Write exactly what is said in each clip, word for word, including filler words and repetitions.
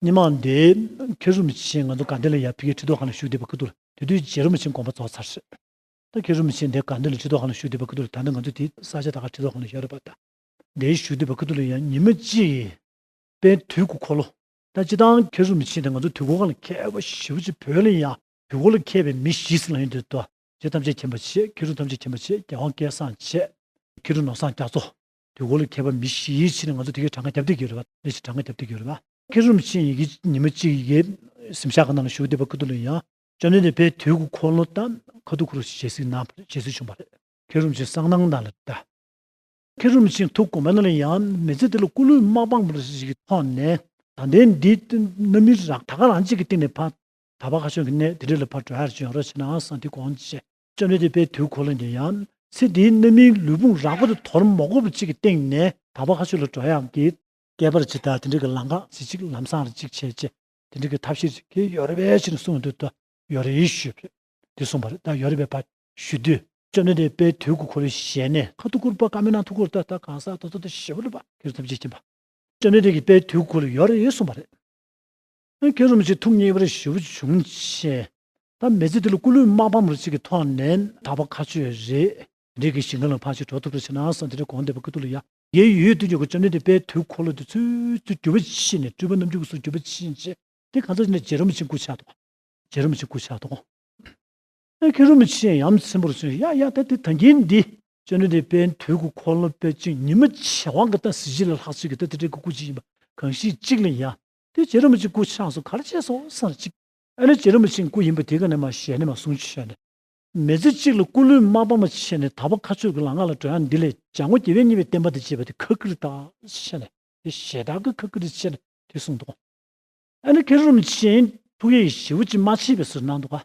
སྔོན་མ་འདི་མཁན་རིན་པོ་ཆེ་ང་ཚོ་དགའ་ལྡན་ལ་ཡར་ཕ་གིའི་ཁྲི་ཐོག་ཁང་ལ་བཞུགས་བསྡད་པ་སྐབས་དུས་ལ། དེ་དུས་རྗེ་རིན་པོ་ཆེ་དགོངས་པ་རྫོགས་ཚར་རེད། ད་མཁན་རིན་པོ་ཆེ་འདི་དགའ་ལྡན་ལ་ཁྲི་ཐོག་ཁང་ལ་བཞུགས་བསྡད་པ་སྐབས་དུས་ལ། ད་ལྟ་ང་ཚོ་དེ་ས་ཆ་ད་ག་ཁྲི་ཐོག་ཁང་ལ་ཡོད་རེད་པ། ད་འདིར་བཞུགས་བསྡད་པ་སྐབས་དུས་ལ་ཡང་ཉི་མ་གཅིག་དཔལ་དུས་ཀྱི་འཁོར་ལོ། ད་སྤྱིར་བཏང་མཁན་རིན་པོ་ཆེ་དང་ང་ཚོ་དུས་འཁོར་ཁང་ལ་མཁས་པ་ཞེ་པོ་ཅིག་བོད་ལ་ཡང་དུས་འཁོར་ལ་མཁས་པའི་མི་བཞི་ཟེར་ལབ་ཡོང་དུས། ད་རྗེ་ཐམས་ཅད་མཁྱེན་པ་བྱས། མཁན་རབས་ཐམས་ཅད་མཁྱེན་པ་བྱས། རྒྱལ་དབང་སྐལ་བཟང་བྱས། མཁན་རབས་ནོར་བཟང་རྒྱ་མཚོ། དུས་འཁོར་ལ་མཁས་པ་མི་བཞིའི་ཆེད་ནས་ང་ཚོ་དེ་གའི་གྲངས་ཀ་རྒྱབ་བསྡད་ཀྱི་ཡོད་རེད་པ། ལས་ཀྱི་གྲངས་ཀ་རྒྱབ་བསྡད་ཀྱི་ཡོད་རེད་པ། མཁན་རིན་པོ་ཆེ་ཡི་གེ་ཉི་མ་གཅིག་ཡི་གེ་གཟིམ་ཤག་གི་ནང་ལ་བཞུགས་བསྡད་པ་སྐབས་དུས་ལ་ཡང་བཅོམ་ལྡན་འདས་དཔལ་དུས་ཀྱི་འཁོར་ལོ་དང་ཁ་ཐུག་ཁུ་རུ་ཞལ་གཟིགས་གནང་བ། ཞལ་གཟིགས་བྱུང་བ་རེད། མཁན་རིན་པོ་ཆེ་གསང་གནང་གནང་ལ་ད། མཁན་རིན་པོ་ཆེ་ཐུགས་དགོངས་པ་ནང་ལ་ཡང་མི་ཚེ་འདི་ལ་སྐུ་ལུས་དམག་དཔུང་རེ་ཞིག་གི་ཐོག་ནས། ད་ལྟའི་འདི་རྣམ་སྨིན་རང་ད་ག་རང་གཅིག་གི་སྟེང་ནས་ཕར། དག་པ་མཁའ་སྤྱོད་ཀྱི་གནས་དེ་འདྲ་ལ་ཕར་འགྲོ་ཡག་ཅིག་ཡོང་རོགས་བྱེད་ན་བསམ་དེ་དགོངས་བྱས། བཅོམ་ལྡན་འདས་དཔལ་དུས་འཁོར་ལོ་འདི་ཡང་ཚེ་འདིའི་རྣམ་སྨིན་ལུས་ཕུང་རགས་པ་དེ་དོར་མ་དགོས་པ་ཅིག་གི་སྟེང་ནས་དག་པ་མཁའ་སྤྱོད་ལ་འགྲོ་ཡག་གི་སྐྱེ་བར་ཇི་ལྟར་དེ་འདྲ་གི་ལམ་ཁ་ཅིག་ཅིག་ལམ་སང་ལ་ཅིག་བྱས་བྱས། དེ་འདྲ་གི་ཐབས་ཤེས་ཅིག་གི་ཡོད་རེད་པས་ཟེར་ནས་གསུངས་འདུག་ད་ཡོད་རེད་ཞུས་པས། དེ་གསུངས་པ་རེད། ད་ཡོད་རེད་པས་ཕར་ཞུ་དུས། བཅོམ་ལྡན་འདས་དཔལ་དུས་ཀྱི་འཁོར་ལོའི་ཞལ་ནས་ཁ་ཐུག་ཁུར་པ་བཀའ་མོལ་གནང་ཐུག་གི་རེད། ད་ད་གང་ཟག་ད་ད་ད་ཞེ་པོ་རེད་པ། མཁན་རིན་པོ་ཆེ་མཁྱེན་པ། བཅོམ་ལྡན་འདས་ཀྱིས་དཔལ་དུས་ཀྱི་འཁོར་ལོ་ཡོད་རེད་གསུངས་པ་རེད། མཁན་རིན་པོ་ཆེ་ཐུགས་མཉེས་པར་ཞེ་པོ་བྱུང་བྱས། ད་མི་ཚེ་འདི་ལ་སྐུ་ལུས་དམག་དཔུང་རེ་ཅིག་གི་ཐོག་ནས་དག་པ་མཁའ་སྤྱོད་རེད། འདི་གི་ཞིང་ཁམས་ལ་ཕར་ཅིག་འགྲོ་ཐུབ་རེད་ཟེར་ན་བསམ་དེ་འདྲ་དགོངས་བསྡད་པ་སྐབས་དུས་ལ་ཡ། ཡེ་ཡོད་དུས་ཀྱི་བཅོམ་ལྡན་འདས་དཔལ་དུས་འཁོར་ལོ་འདི་ཚུལ་ཚུལ་འགྱུར་བ་ཕྱིན་ནས། སྤྲུལ་པ་རྣམ་འགྱུར་གྱི་ཚུལ་འགྱུར་བ་ཕྱིན་བྱས། དེ་གང་ཚ་ནས་རྗེ་རིན་པོ་ཆེ་སྐུ་ཕྱག་དང་། རྗེ་རིན་པོ་ཆེ་སྐུ་ཕྱག་དང་། ཨ། མཁན་རིན་པོ་ཆེ་ཡ་མཚན་པོ་རེ་ཟུང་། ཡ་ཡ། ད་དེ་ད་གིན་འདི་བཅོམ་ལྡན་འདས་དཔལ་དུས་ཀྱི་འཁོར་ལོ་དཔེ་ཅིག་ཉི་མ་བྱེ་བ་གི་ད་གཟི་བརྗིད་ལ་ལྷག་ཅིག་གི་ད་དེ་འདྲའི་སྐུ་ཅིག་ཡིན་པ་གང་ཞིག་ཅིག་ལ་ཡ། དེ་རྗེ་རིན་པོ་ཆེ་སྐུ་ཕྱག་སོང་ག་རེ་བྱས་སོང་བསམ་ཅིག་ཨ་ནི་རྗེ་རིན་པོ་ཆེ་སྐུ་ཡིན་པ་དེ་ག་ནས་མ་ཞལ་ནས་མ་གསུང་ཅི་ཞུས་ནས། མི་ཚེ་གཅིག་ལ་སྐུ་ལུས་དམག་དཔུང་བྱས་ནས་དག་པ་མཁའ་སྤྱོད་ཀྱི་ལམ་ཁ་ལ་འགྲོ་ཡག་འདི་ལས་སྦྱང་སྒོ་རྒྱལ་བའི་བསྙེན་པའི་བསྟན་པ་འདི་བྱེད་པ་དེ་ཁག་གི་རེད་ད་ཞེས་ནས། དེ་ཞེ་དྲག་གི་ཁག་གི་རེད་ཅེས་ནས་དེ་གསུངས་འདུག་ཨ་ནི་མཁན་རིན་པོ་ཆེ་ཐུགས་ཡིད་ཞེ་པོ་ཅིག་མ་ཆེས་པའི་བཟོ་གནང་འདུག་ག་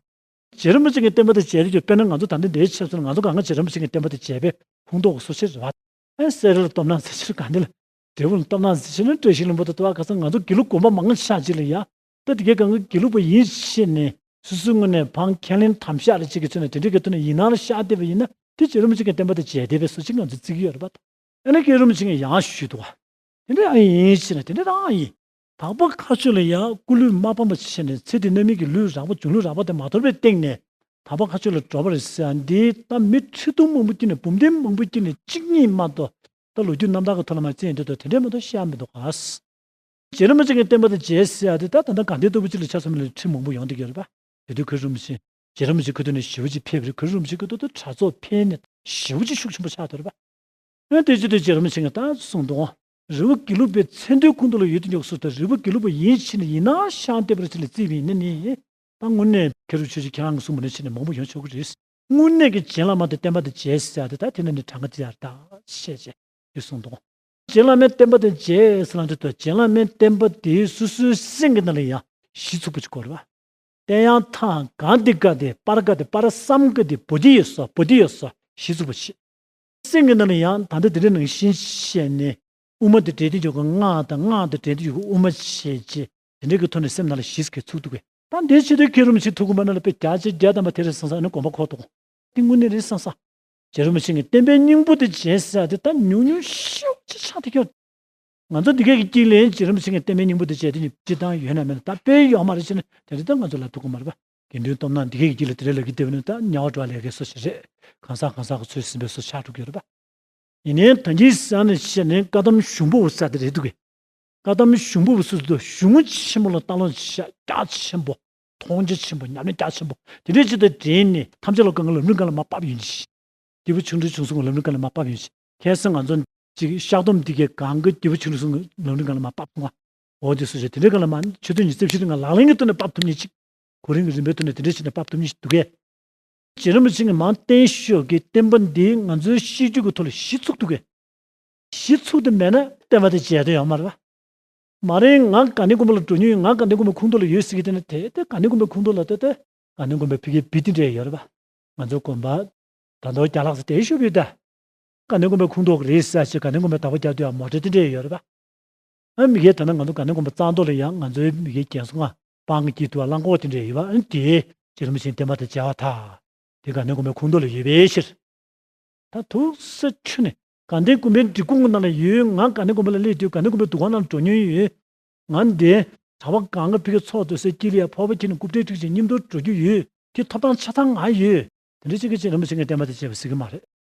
རྗེ་རིན་པོ་ཆེ་གི་བསྟན་པ་དེ་མཇལ་དུས། དཔེར་ན་ང་ཚོ་ད་ལྟ་འདིར་ཆ་མཚོན་ན། ང་ཚོ་གང་ག་རྗེ་རིན་པོ་ཆེ་གི་བསྟན་པ་དེ་མཇལ་བའི་ཕུང་ཐོགས་སུ་ཆེ་རེད་བ། ཨ། སེ་ར་ལ་སྟོབས་ན་ཟེར་ཕྱིར་ག་འདི་ལ། འབྲས་སྤུངས་ལ་སྟོབས་ན་ཟེར་ཕྱིར་ན་བཀྲ་ཤིས་ལྷུན་པོ་དང་དུ་བ་ག་ས། ང་ཚོ་དགེ་ལུགས་དགོན་པ་མང་ཆེ་ཅིག་ལ་ཡ། ད་དེ་གའི་གང་ག་དགེ་ལུགས་པ་ཡིན་ཕྱིན་ནས་སོ་སོའི་ངོས་ནས་ཕར་ཁས་ལེན་དམ་བཞག་ལ་ཅིག་གི་ཚུལ་ནས་དེ་འདྲའི་གི་ཐོག་ནས་ཡིན་ནའང་བཤད་བསྡད་པ་ཡིན་ན། དེ་རྗེ་རིན་པོ་ཆེ་གི་བསྟན་པ་དེ་མཇལ་བསྡད་པའི་བཟོ་ཅིག་ང་ཚོས་བརྩི་གི་ཡོད་རེད་པ། ཨ་ནི་མཁན་རིན་པོ་ཆེ་གིས་ཡང་ཞུས་འདུག་ག་དེ་འདྲ་ཨ་ཡིན་ཕྱིན་ན་དེ་འདྲ་རང་ཡིན། དག་པ་མཁའ་སྤྱོད་ལ་ཡང་སྐུ་ལུས་དམག་དཔུང་བྱས་ནས་ཚེ་འདི་རྣམ་སྨིན་གྱི་ལུས་རགས་པ་འབྱུང་ལུས་རགས་པ་དེ་མ་དོར་བའི་སྟེང་ནས་དག་པ་མཁའ་སྤྱོད་ལ་འགྲོ་བ་རེད་ཟེར་ཡག་འདི། ད་མི་ཁྲི་སྟོང་མང་པོ་དཀྱིལ་ནས། འབུམ་སྡེ་མང་པོ་དཀྱིལ་ནས་གཅིག་གཉིས་མ་གཏོགས། ད་ལོ་རྒྱུས་རྣམ་ཐར་གྱི་ཐོག་ལ་མ་བཙལ་དུས་ད་དེ་འདྲས་མ་གཏོགས་བཤད་མི་འདུག་ག་རྗེ་རིན་པོ་ཆེ་གི་བསྟན་པ་དེ་མཇལ་ཟེར་ཡག་དེ་ད་ད་ལྟ་དགའ་ལྡན་ལྟ་བུ་ཅིག་ལ་ཆ་མཚོན་པ་ལ་ཁྲི་མང་པོ་ཡོང་བསྡད་ཀྱི་ཡོད་རེད་པ། དེ་དུས་མཁན་རིན་པོ་ཆེ། རྗེ་རིན་པོ་ཆེ་ཁ་ཐུག་ནས་ཞེ་པོ་ཅིག་ཕེབས་རེད། མཁན་རིན་པོ་ཆེ་ཁ་ཐུག་ཏུ་གྲྭ་ཚོགས་ཕེབས་ནས་ཞེ་པོ་ཅིག་ཤུགས་ཆེན་པོ་ཆགས་བསྡད་རེད་པ། ཨ། དེ་ཅི་སྟེ་རྗེ་རིན་པོ་ཆེ་གིས་ད་གསུངས་འདུག་རི་བོ་དགེ་ལུགས་པའི་མཚན་ལྡན་ཁུངས་གཏོགས་ལ་ཡོད་དུ་འཇོག་སུ། ད་རི་བོ་དགེ་ལུགས་པ་ཡིན་ཕྱིན་ན། ཡིན་ནའང་ཤངས་ལྟེ་བར་ཅིག་ལ་བརྩིས་པ་ཡིན་ན་ནི། ད་དངོས་གནས་མཁན་རིན་པོ་ཆེ་ཁྱེད་རང་གིས་གསུངས་པ་ནང་བཞིན་ནས་མང་པོ་ཡོང་ཆོག་གི་རེད། དངོས་གནས་ཀྱི་རྗེ་བླ་མ་དེ་བསྟན་པ་དེ་མཇལ་ཟེར་ཡག་དེ་ད་དེ་ནས་ནི་གྲངས་ཀ་དེ་ཡར་ད་བཤད་བྱས་དེ་གསུངས་འདུག་རྗེ་བླ་མའི་བསྟན་པ་དེ་མཇལ་ཟེར་ལབ་དུས། ད་རྗེ་བླ་མའི་བསྟན་པ་དེ་སོ་སོའི་སེམས་ཀྱི་ནང་ལ་ཡང་གཞི་ཚུགས་པ་ཅིག་དགོས་རེད་པ། བསྟན་ཡང་ཐང་གང་དེ་ག་དེ། པར་ག་དེ། པར་བསམ་ག་དེ། བོ་དེ་ཡོད་སོ། བོ་དེ་ཡོད་སོ། གཞི་ཚུགས་པ་ཞིག་སེམས་ཀྱི་ནང་ལ་ཡང་ད་ལྟ་དེ་འདྲ་ནང་བཞིན་བཤད་ནས། དབུ་མ་དེ་འབྲེལ་དུ་འཇུག་གི་སྔགས་དང་། སྔགས་དེ་འབྲེལ་དུ་འཇུག་གི་དབུ་མ་བྱས་རྗེས། དེ་འདྲའི་གི་ཐོག་ནས་སེམས་ནང་ལ་གཞི་གི་ཚུགས་འདུག་གས། ད་འདིའི་ཆེད་དུ་མཁན་རིན་པོ་ཆེ་ཐུགས་དགོངས་པ་ནང་ལ་དཔེ་བརྒྱ་ཆ་བརྒྱ་ཐམ་པ་དེ་རེད་བསམ་བསམ། ཨ་ནི་དགོངས་པ་འཁོར་འདུག་འདི་དངོས་གནས་རེད་བསམ་བསམ། རྗེ་རིན་པོ་ཆེ་གིས་བསྟན་པའི་སྙིང་པོ་དེ་མཇལ་ཟེར་ཡག་དེ་ད་ཉུང་ཉུང་ཤོས་ཅིག་ཆགས་བསྡད་ཀྱི་ཡོད། ང་ཚོ་འདི་གས་ཀྱི་དཀྱིལ་ལ་རྗེ་རིན་པོ་ཆེ་གིས་བསྟན་པའི་སྙིང་པོ་དེ་མཇལ་དེ་ནི་སྤྱིར་བཏང་ཡོད་ན་མེད་ན་ད་དཔེ་ཡོད་མ་རེད་ཟེར་ན། དེ་འདྲ་ད་ང་ཚོ་ལབ་ཐུབ་ཀྱི་མ་རེད་པ། དགེ་འདུན་སྟོབས་ན་འདི་གས་ཀྱི་དཀྱིལ་ལ་དེ་འདྲ་ལབ་ཀྱི་བསྡད་པ་ནི་ད་དམྱལ་བ་འགྲོ་བ་ལས་ཀའི་བཟོ་ཞིག་རེད། གང་ཟག་གང་ཟག་གི་ཚོད་ཟིན་པའི་བཟོ་ཆགས་འགྲོ་གི་ཡོད་རེད་པ། ཡིན་ནའི་ད་གིན་ཟེར་ནས་བཤད་ནས་བཀའ་གདམས་གཞུང་པོ་ཟེར་དེ་རེད་འདུག་གས། བཀའ་གདམས་གཞུང་པོ་སོ་སོ་གཞུང་ཆེན་པོ་ལ་ལྟ་ཀློག་བྱས། རྒྱ་ཆེན་པོ། མཐོང་རྒྱ་ཆེན་པོ། ཉམས་ལེན་རྒྱ་ཆེན་པོ་དེ་འདྲའི་ཅིག་དང་འབྲེལ་ནས་ཐམས་ཅད་ལ་གང་ག་ལམ་རིམ་སྒང་ལ་མར་ཕབ་ཡོང་ཅིག་རྒྱལ་པོ་ཆུང་འབྲིང་ཆུང་གསུམ་གྱི་ལམ་རིམ་སྒང་ལ་མར་ཕབ་ཡོང་ཅིག་ཁ་སང་ང་ཚོ་ཅིག་བཤགས་སྡོམ་འདི་གའི་སྒང་ག་རྒྱལ་པོ་ཆུང་འབྲིང་གསུམ་གྱི་ལམ་རིམ་སྒང་ལ་མར་ཕབ་སོང་ང་། འོ་དེ་སོ་སོ་དེ་འདྲའི་སྒང་ལ་མར་ཆུ་ཚོད་ཉི་ཤུ་རྩ་བཞིའི་རིང་ལ་ལག་ལེན་གྱི་ཐོག་ནས་ཕབ་ཐུབ་མཁན་ཅིག་གོ་རིམ་གྱི་རིམ་པའི་ཐོག་ནས་དེ་འདྲ་བྱས་ནས་ཕབ་ཐུབ་མཁན་ཞིག་འདུག་གས། རྗེ་རིན་པོ་ཆེ་གིས་མར་བསྟན་ཤོག་གི་བསྟན་པ་འདི་ང་ཚོའི་ཤེས་རྒྱུད་ཀྱི་ཐོག་ལ་གཞི་ཚུགས་འདུག་གས། གཞི་ཚུགས་དེ་མེད་ན་བསྟན་པ་དེ་མཇལ་དོན་ཡོད་མ་རེད་པ། མ་རེད། ང་དགའ་ལྡན་དགོན་པ་ལ་འགྲོ་མྱོང་ཡོད། ང་དགའ་ལྡན་དགོན་པའི་ཁོངས་གཏོགས་ལ་ཡོད་ཟེར་གྱི། དེ་ནི་དེ་དེ་དགའ་ལྡན་དགོན་པའི་ཁོངས་གཏོགས་ལ་དེ་དེ་དགའ་ལྡན་དགོན་པའི་ཕ་གིའི་བི་དེ་འདྲ་ཡོད་རེད་པ། ང་ཚོ་དགོན་པ་ད་དུང་རྒྱ་ལག་ཟེར་དེ་ཤོད་པའི་ད། དགའ་ལྡན་དགོན་པའི་ཁོངས་གཏོགས་རེད་ཟེར་བྱས། དགའ་ལྡན་དགོན་པའི་དག་པ་རྒྱག་དུས་ཡང་མོ་ཊ་དེ་འདྲ་ཡོད་རེད་པ། ཨ། མི་སྒེར་ད་ནི་ང་ཚོ་དགའ་ལྡན་དགོན་པ་གཙང་ཏོག་ལ་ཡང་ང་ཚོའི་མི་སྒེར་རྒན་གསོ་ཁང་སྤང་གི་དཀྱིལ་དུ་རླངས་འཁོར་དེ་འདྲ་ཡོད་པ། ཨ་ནི་དེ་རྗེ་རིན་པོ་ཆེའི་བསྟན་པ་དང་མཇལ་བ་དང་། དེ་དགའ་ལྡན་དགོན་པའི་ཁོངས་གཏོགས་ལ་ཡོད་པའི་ཕྱིར། ད་ཐུགས་སུ་ཆུད་ནས་དགའ་ལྡན་དགོན་པའི་སྒྲིག་ཁོངས་ནང་ལ་ཡོད། ང་དགའ་ལྡན་དགོན་པ་ལ་སླེབས་དུས་དགའ་ལྡན་དགོན་པའི་འདུ་ཁང་ནང་འགྲོ་མྱོང་ཡོད། ང་འདི་ ག་བ་གང་ག་ཕི་གི་ཚོགས་སྡོད་སའི་དཀྱིལ་ལ་ཡ་ཕོར་པ་ཁྱེར་ནས་རྐུབ་སྟེགས་བསྒྲིགས་བྱས་མཉམ་དུ་འགྲོ་རྒྱུ་ཡོད། དེ་ཐོབ་ཐང་ཆ་ཚང་ང་ཡོད། དེ་འདྲ་ཅིག་གིས་རྗེ་རིན་པོ་ཆེ་གི་བསྟན་པ་དེ་བྱས་པ་ཟེར་གི་མ་རེད།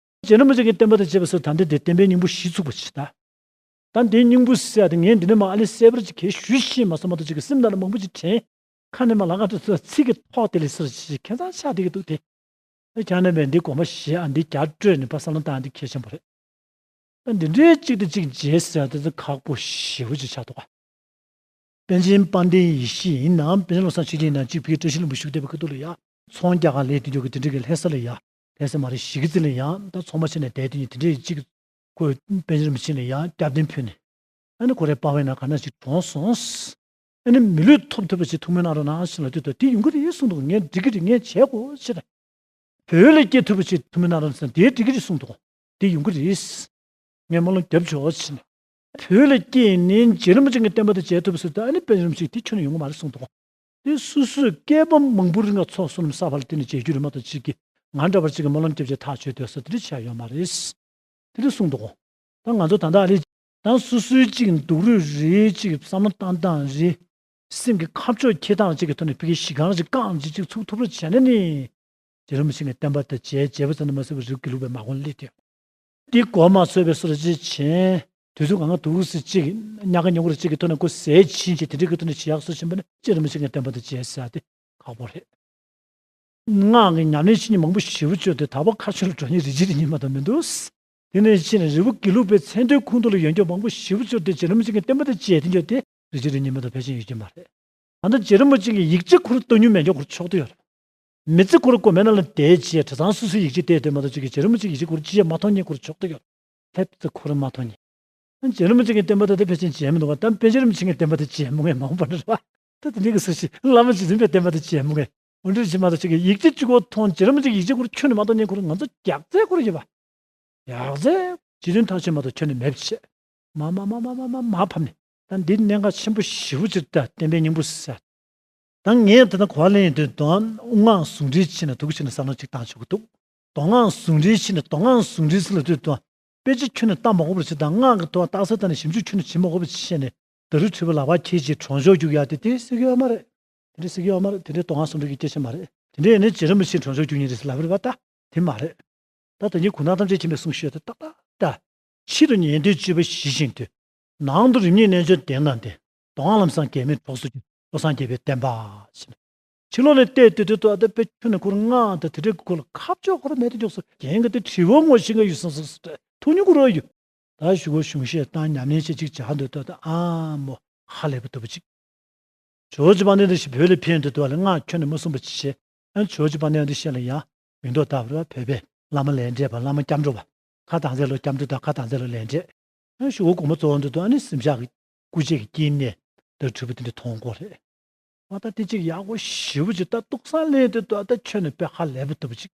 རྗེ་རིན་པོ་ཆེ་གི་བསྟན་པ་དེ་བྱས་པ་སོགས་ད་ལྟ་དེ་བསྟན་པའི་སྙིང་པོ་བཞི་ཚུགས་པ་ཞིག་ད། ད་འདིའི་སྙིང་པོ་ཟེར་ཡ་དེ་ངས་འདི་ནས་མ་ཨ་ལེ་གསལ་པོར་ཅིག་གས་ཞུས་ཤེས་མ་སོང་མ་གཏོགས་ཅིག་གི་སེམས་ནང་ལ་མང་པོ་ཅིག་དྲན། ཁ་ནས་མ་ལག་ཁ་ཐུག་ཚོ་ཚིག་གི་ཐོག་དེ་ལས་ཟེར་ཅིག་ཁྱད་མཚར་ཆགས་བསྡད་ཀྱི་འདུག་དེ། ཨ་ཁྱེད་རྣམ་པས་འདི་དགོངས་པ་བཞེས་ཨ། འདི་རྒྱ་སྤྲོད་ནས་ཕར་བསམ་བློ་བཏང་འདི་གལ་ཆེན་པོ་རེད། ཨ་འདི་འདྲའི་གཅིག་དང་གཅིག་མཇལ་ཟེར་ཡ་དེ་ཚོ་ཁག་པོ་ཞེ་པོ་ཅིག་ཆགས་འདུག་ག་པཎ་ཆེན་དཔལ་ལྡན་ཡེ་ཤེས་ཡིན་ནམ། པཎ་ཆེན་བློ་བཟང་ཆོས་རྒྱན་ཡིན་ནམ། གཅིག་ཕ་གིའི་བཀྲ་ཤིས་ལྷུན་པོ་བཞུགས་བསྡད་པའི་ཁ་ཐུག་ལ་ཡ། ཚོང་རྒྱག་ག་སླེབས་དུས་ཀྱི་དེ་འདྲ་གི་ལྷ་ས་ལ་ཡ། ལྷ་ས་མ་རེད་གཞིས་ཀ་རྩེ་ལ་ཡ། ད་ཚོང་པ་བྱས་ནས་བསྡད་དུས་ནི་དེ་འདྲ་གཅིག་ཁོས་པཎ་ཆེན་རིན་པོ་ཆེ་ལ་ཡ་སྐྱབས་རྟེན་ཕུལ་ནས། ཨ་ནི་ཁོ་རའི་པ་ཕའི་ནང་ག་ན་ཞིག་གྲོངས་སོང་། ཨ་ནི་མི་ལུས་ཐོབ་ཐུབ་པ་ཞིག་ཐུགས་སྨོན་གནང་རོགས་གནང་ཞེས་ལབ་དུས་ད་དེ་ཡོང་གི་རེད་གསུངས་འདུག་ངས་འགྲིག་གི་རེད། ངས་བྱས་དགོས་ཟེར། བོད་ལ་སྐྱེ་ཐུབ་པ་ཞིག་ཐུགས་སྨོན་གནང་རོགས་ཟེར་དེ་འགྲིག་གི་རེད་གསུངས་འདུག་དེ་ཡོང་གི་རེད། ངས་སྨོན་ལམ་རྒྱབ་ཆོག་ཟེར་ནས། བོད་ལ་སྐྱེས་ནས་རྗེ་རིན་པོ་ཆེ་གི་བསྟན་པ་དེ་མཇལ་ཐུབ་པ་ཟེར་ད་ཨ་ནི་པཎ་ཆེན་རིན་པོ་ཆེ་དེ་ཁྱོན་ནས་ཡོང་གི་མ་རེད་གསུངས་འདུག་དེ་སོ་སོས་བསྐལ་པ་མང་པོ་རིང་ལ་ཚོགས་བསོད་ནམས་བསགས་པ་ལ་བརྟེན་ནས་མཇལ་རྒྱུ་རེད་མ་གཏོགས་གཅིག་གིས་ང་འདྲ་བར་གཅིག་གིས་སྨོན་ལམ་རྒྱབ་བྱས་ཐག་ཆོད་འདོད་ས་དེ་འདྲ་བྱས་ཡོད་མ་རེད། དེ་འདྲ་གསུངས་འདུག་ད་ང་ཚོ་ད་ལྟ་ཨ་ལེ་ད་སོ་སོའི་གཅིག་སྡུག་རུས་རེད། གཅིག་བསམ་བློ་བཏང་སྟངས་རེད། སེམས་ཀྱི་ཁ་ཕྱོགས་འཁྱེར་སྟངས་གཅིག་གི་ཐོག་ནས་ཕ་གི་གཞི་གང་ཞིག་རྐང་གཅིག་གཅིག་ཚུགས་ཐུབ་རོགས་བྱས་ན་ནི། རྗེ་རིན་པོ་ཆེ་གི་བསྟན་པ་དང་མཇལ་མཇལ་བ་ཙམ་དུ་མ་ཟད་པར་རིགས་དགེ་ལུགས་པའི་མ་གོང་སླེབས་ཏེ། འདི་གོ་མ་ཚོད་པའི་སོར་ཅིག་བྱས། དུས་ཚོད་གང་ག་འདུག་སེ་གཅིག་ཉག་ག་ཉོག་ག་གཅིག་གི་ཐོག་ནས་ཁོ་ཟས་བྱིན་བྱས་དེ་འདྲའི་གི་ཐོག་ནས་བྱེད་ཡག་སོ་བྱིན་པ་ནི་རྗེ་རིན་པོ་ཆེ་གི་བསྟན་པ་དང་མཇལ་ཟེར་ཡ་དེ་ཁག་པོ་རེད། སྔགས་ཀྱི་ཉམས་ལེན་བྱེད་མཁན་མང་པོ་ཞེ་པོ་བྱུང་སྟེ་ད་བར་མཁའ་སྤྱོད་ལ་འགྲོ་མཁན་རིན་ཆེན་རིན་ཆེན་མ་གཏོགས་མི་འདུག་དེ་ནས་ཕྱིན་ནས་རི་བོ་དགེ་ལུགས་པའི་མཚན་ལྡན་ཁུངས་གཏུགས་ལ་ཡོང་རྒྱུ་མང་པོ་ཞེ་པོ་བྱུང་སྟེ་རྗེ་རིན་པོ་ཆེ་གི་བསྟན་པ་དང་མཇལ་དེ་འཇོག་སྟེ་རིན་ཆེན་རིན་ཆེན་མ་གཏོགས་ཕལ་ཆེར་ཡོད་ཀྱི་མ་རེད། ད་ལྟ་རྗེ་རིན་པོ་ཆེ་གི་ཡིག་ཆ་ཁོ་རང་བཏང་མྱོང་མེད་མཁན་ཁོ་རང་ཆོག་ཏུ་ཡོད་རེད། མི་ཚེ་ཁོ་རང་དགོས་མེད་ནང་ལ་བསྡད་བྱས་གྲྭ་ཚང་སོ་སོའི་ཡིག་ཆ་བལྟས་བསྡད་མ་གཏོགས་ཅིག་གི་རྗེ་རིན་པོ་ཆེ་ཡིག་ཆ་ཁོ་རང་ཅི་བྱས་མ་མཐོང་མཁན་ཁོ་རང་ཆོག་ཏུ་ཡོད་རེད། ལྷག་པར་དུ་ཁོ་རང་མ་མཐོང་མཁན། རྗེ་རིན་པོ་ཆེ་གི་བསྟན་པ་དེ་དེ་ཕལ་ཆེར་མཇལ་མི་འདུག་ག་ད་པཎ་ཆེན་རིན་པོ་ཆེ་གི་བསྟན་པ་དེ་མཇལ་མྱོང་མཁན་མང་པོ་འདུག་ར། ད་དེ་འདྲའི་གི་སུ་ཞིག་བླ་མ་རྗེ་བཙུན་པའི་བསྟན་པ་དེ་མཇལ་མྱོང་མཁན། འོ་འདྲ་ཞིག་མ་གཏོགས་ཅིག་གི་ཡིག་ཆ་གཅིག་པོ་མཐོང་རྗེ་རིན་པོ་ཆེ་གི་ཡིག་ཆ་ཁོ་རང་ཁྱོན་ནས་མ་མཐོང་མཁན་ཁོ་རང་ང་ཚོ་རྒྱགས་ཚད་ཁོ་རང་ཡོད་པ། ཡག་ཚད་རྗེ་བཙུན་མཐར་ཕྱིན་མ་གཏོགས་ཁྱོན་ནས་མེད་པ་བྱས། མ་མ་མ་མ་མ་མ་མ་ཕམ་ནས་ད་འདི་གནད་འགག་ཆེན་པོ་ཞེ་པོ་ཅིག་ད་བསྟན་པའི་སྙིང་པོ་ཟེར། ད་ངས་ད་ལྟ་གོ་བ་ལེན་ཡོང་དུས་དོན་དབུ་མངའ་ཟུང་འབྲེལ་ཕྱིན་ནས་དུག་ཕྱིན་ནས་བསམ་བློ་ཅིག་བཏང་ཆོག་གི་འདུག་མདོ་སྔགས་ཟུང་འབྲེལ་ཕྱིན་ནས་མདོ་སྔགས་ཟུང་འབྲེལ་ཟེར་ལབ་དུས་དོན་དཔེ་ཆ་ཁྱོན་ནས་བལྟ་མ་དགོས་པར་བྱས་དང་སྔགས་ཀྱི་ཐོག་རྟགས་གསལ་བཏང་ནས་ཞིབ་འཇུག་ཁྱོན་ནས་བྱེད་མ་དགོས་པར་བྱས་ནས་ད་རུང་འཁྲུལ་པ་ལག་པ་འཁྱེར་བྱས་གྲོང་ཆོག་རྒྱུག་ཡག་དེ་དེ་སྲིད་ཀྱི་ཡོད་མ་རེད། དེ་འདྲ་སྲིད་ཀྱི་ཡོད་མ་རེད། དེ་འདྲའི་མདོ་སྔགས་ཟུང་འབྲེལ་གྱི་སྐད་ཆ་མ་རེད། དེ་འདྲ་ཡིན་ན་རྗེ་རིན་པོ་ཆེས་གྲོང་ཆོག་རྒྱུག་མཁན་རེད་ཟེར་ལབ་པ་རེད་པ། ད་དེ་མ་རེད། ད་ད་ནི་གུང་ཐང་ཐམས་ཅད་མཁྱེན་པའི་གསུང་ཤོད་དེ་ཏག་ཏག་ད། ཕྱི་དུ་ཉན་ཐོས་སྤྱོད་པ་ཞི་ཞིང་དུལ། ནང་དུ་རིམ་གཉིས་རྣལ་འབྱོར་ལྡན་དང་ལྡན། མདོ་སྔགས་ལམ་བཟང་འགལ་མེད་གྲོགས་སུ་འགྱུར། བློ་བཟང་རྒྱལ་པོའི་བསྟན་པ་ཞེས། ཕྱི་ལོགས་ནས་བལྟས་དུས་དུས་ཏོ་ཨ་ད་དཔེ་ཁྱོན་ནས་ཁོ་རང་སྔགས་དང་དེ་འདྲའི་སྐོར་ལ་ཁ་ཕྱོགས་ཁོ་རང་མེད་དུ་འཇོག་སོང་། རྒན་གྱི་དེ་དྲི་བ་ངོ་ཤེས་ཀྱི་ཡོད་སོང་སོང་སོང་ཐུགས་མྱོང་ཁོ་རང་ཡོད། ད་ཞུ་གོ་གཞུང་བཤད་དང་ཉམས་ལེན་བྱེད་ཅིག་བྱ་འདོད་ཏོ་ད་ཨ་མོ་ཧ་ལས་པ་ཐུབ་པ་ཅིག་ཇོ་བོ་རྗེ་དཔལ་ལྡན་འདི་ཞིག་བོད་ལ་ཕེབས་འདུག་ཏུ་བ་ལ་སྔགས་ཁྱོན་ནས་མ་གསུངས་པ་ཅི་བྱེད། ཨ་ཇོ་བོ་རྗེ་དཔལ་ལྡན་འདི་ཤེས་ལ་ཡང་མིང་འདོགས་ལྟ་བུར་བོད་པའི་བླ་མ་ལས་འབྲས་པ་བླ་མ་སྐྱབས་འགྲོ་བ། ཁ་དང་ཚེ་ལོ་སྐྱབས་འགྲོ་དང་ཁ་དང་ཚེ་ལོ་ལས་འབྲས། ཨ་ཞུ་བོ་དགོངས་པ་གཙོ་བོ་འདུག་ཏུ་ཨ་ནི་སེམས་ཤག་གི་སྐུ་རྗེས་ཀྱི་སྐྱེ་གནས་དང་གྲུབ་པ་དེ་འདྲ་མཐོང་དགོས་རེད། ཨ་ད་དེ་གཅིག་ཡག་པོ་ཞེ་པོ་ཅིག་ད་ཏོག་ཙམ་ལས་དེ་ཏུ་ཨ་ད་ཁྱོན་ནས་དཔེ་ཧ་ལས་པ་ཐུབ་པ་ཅིག་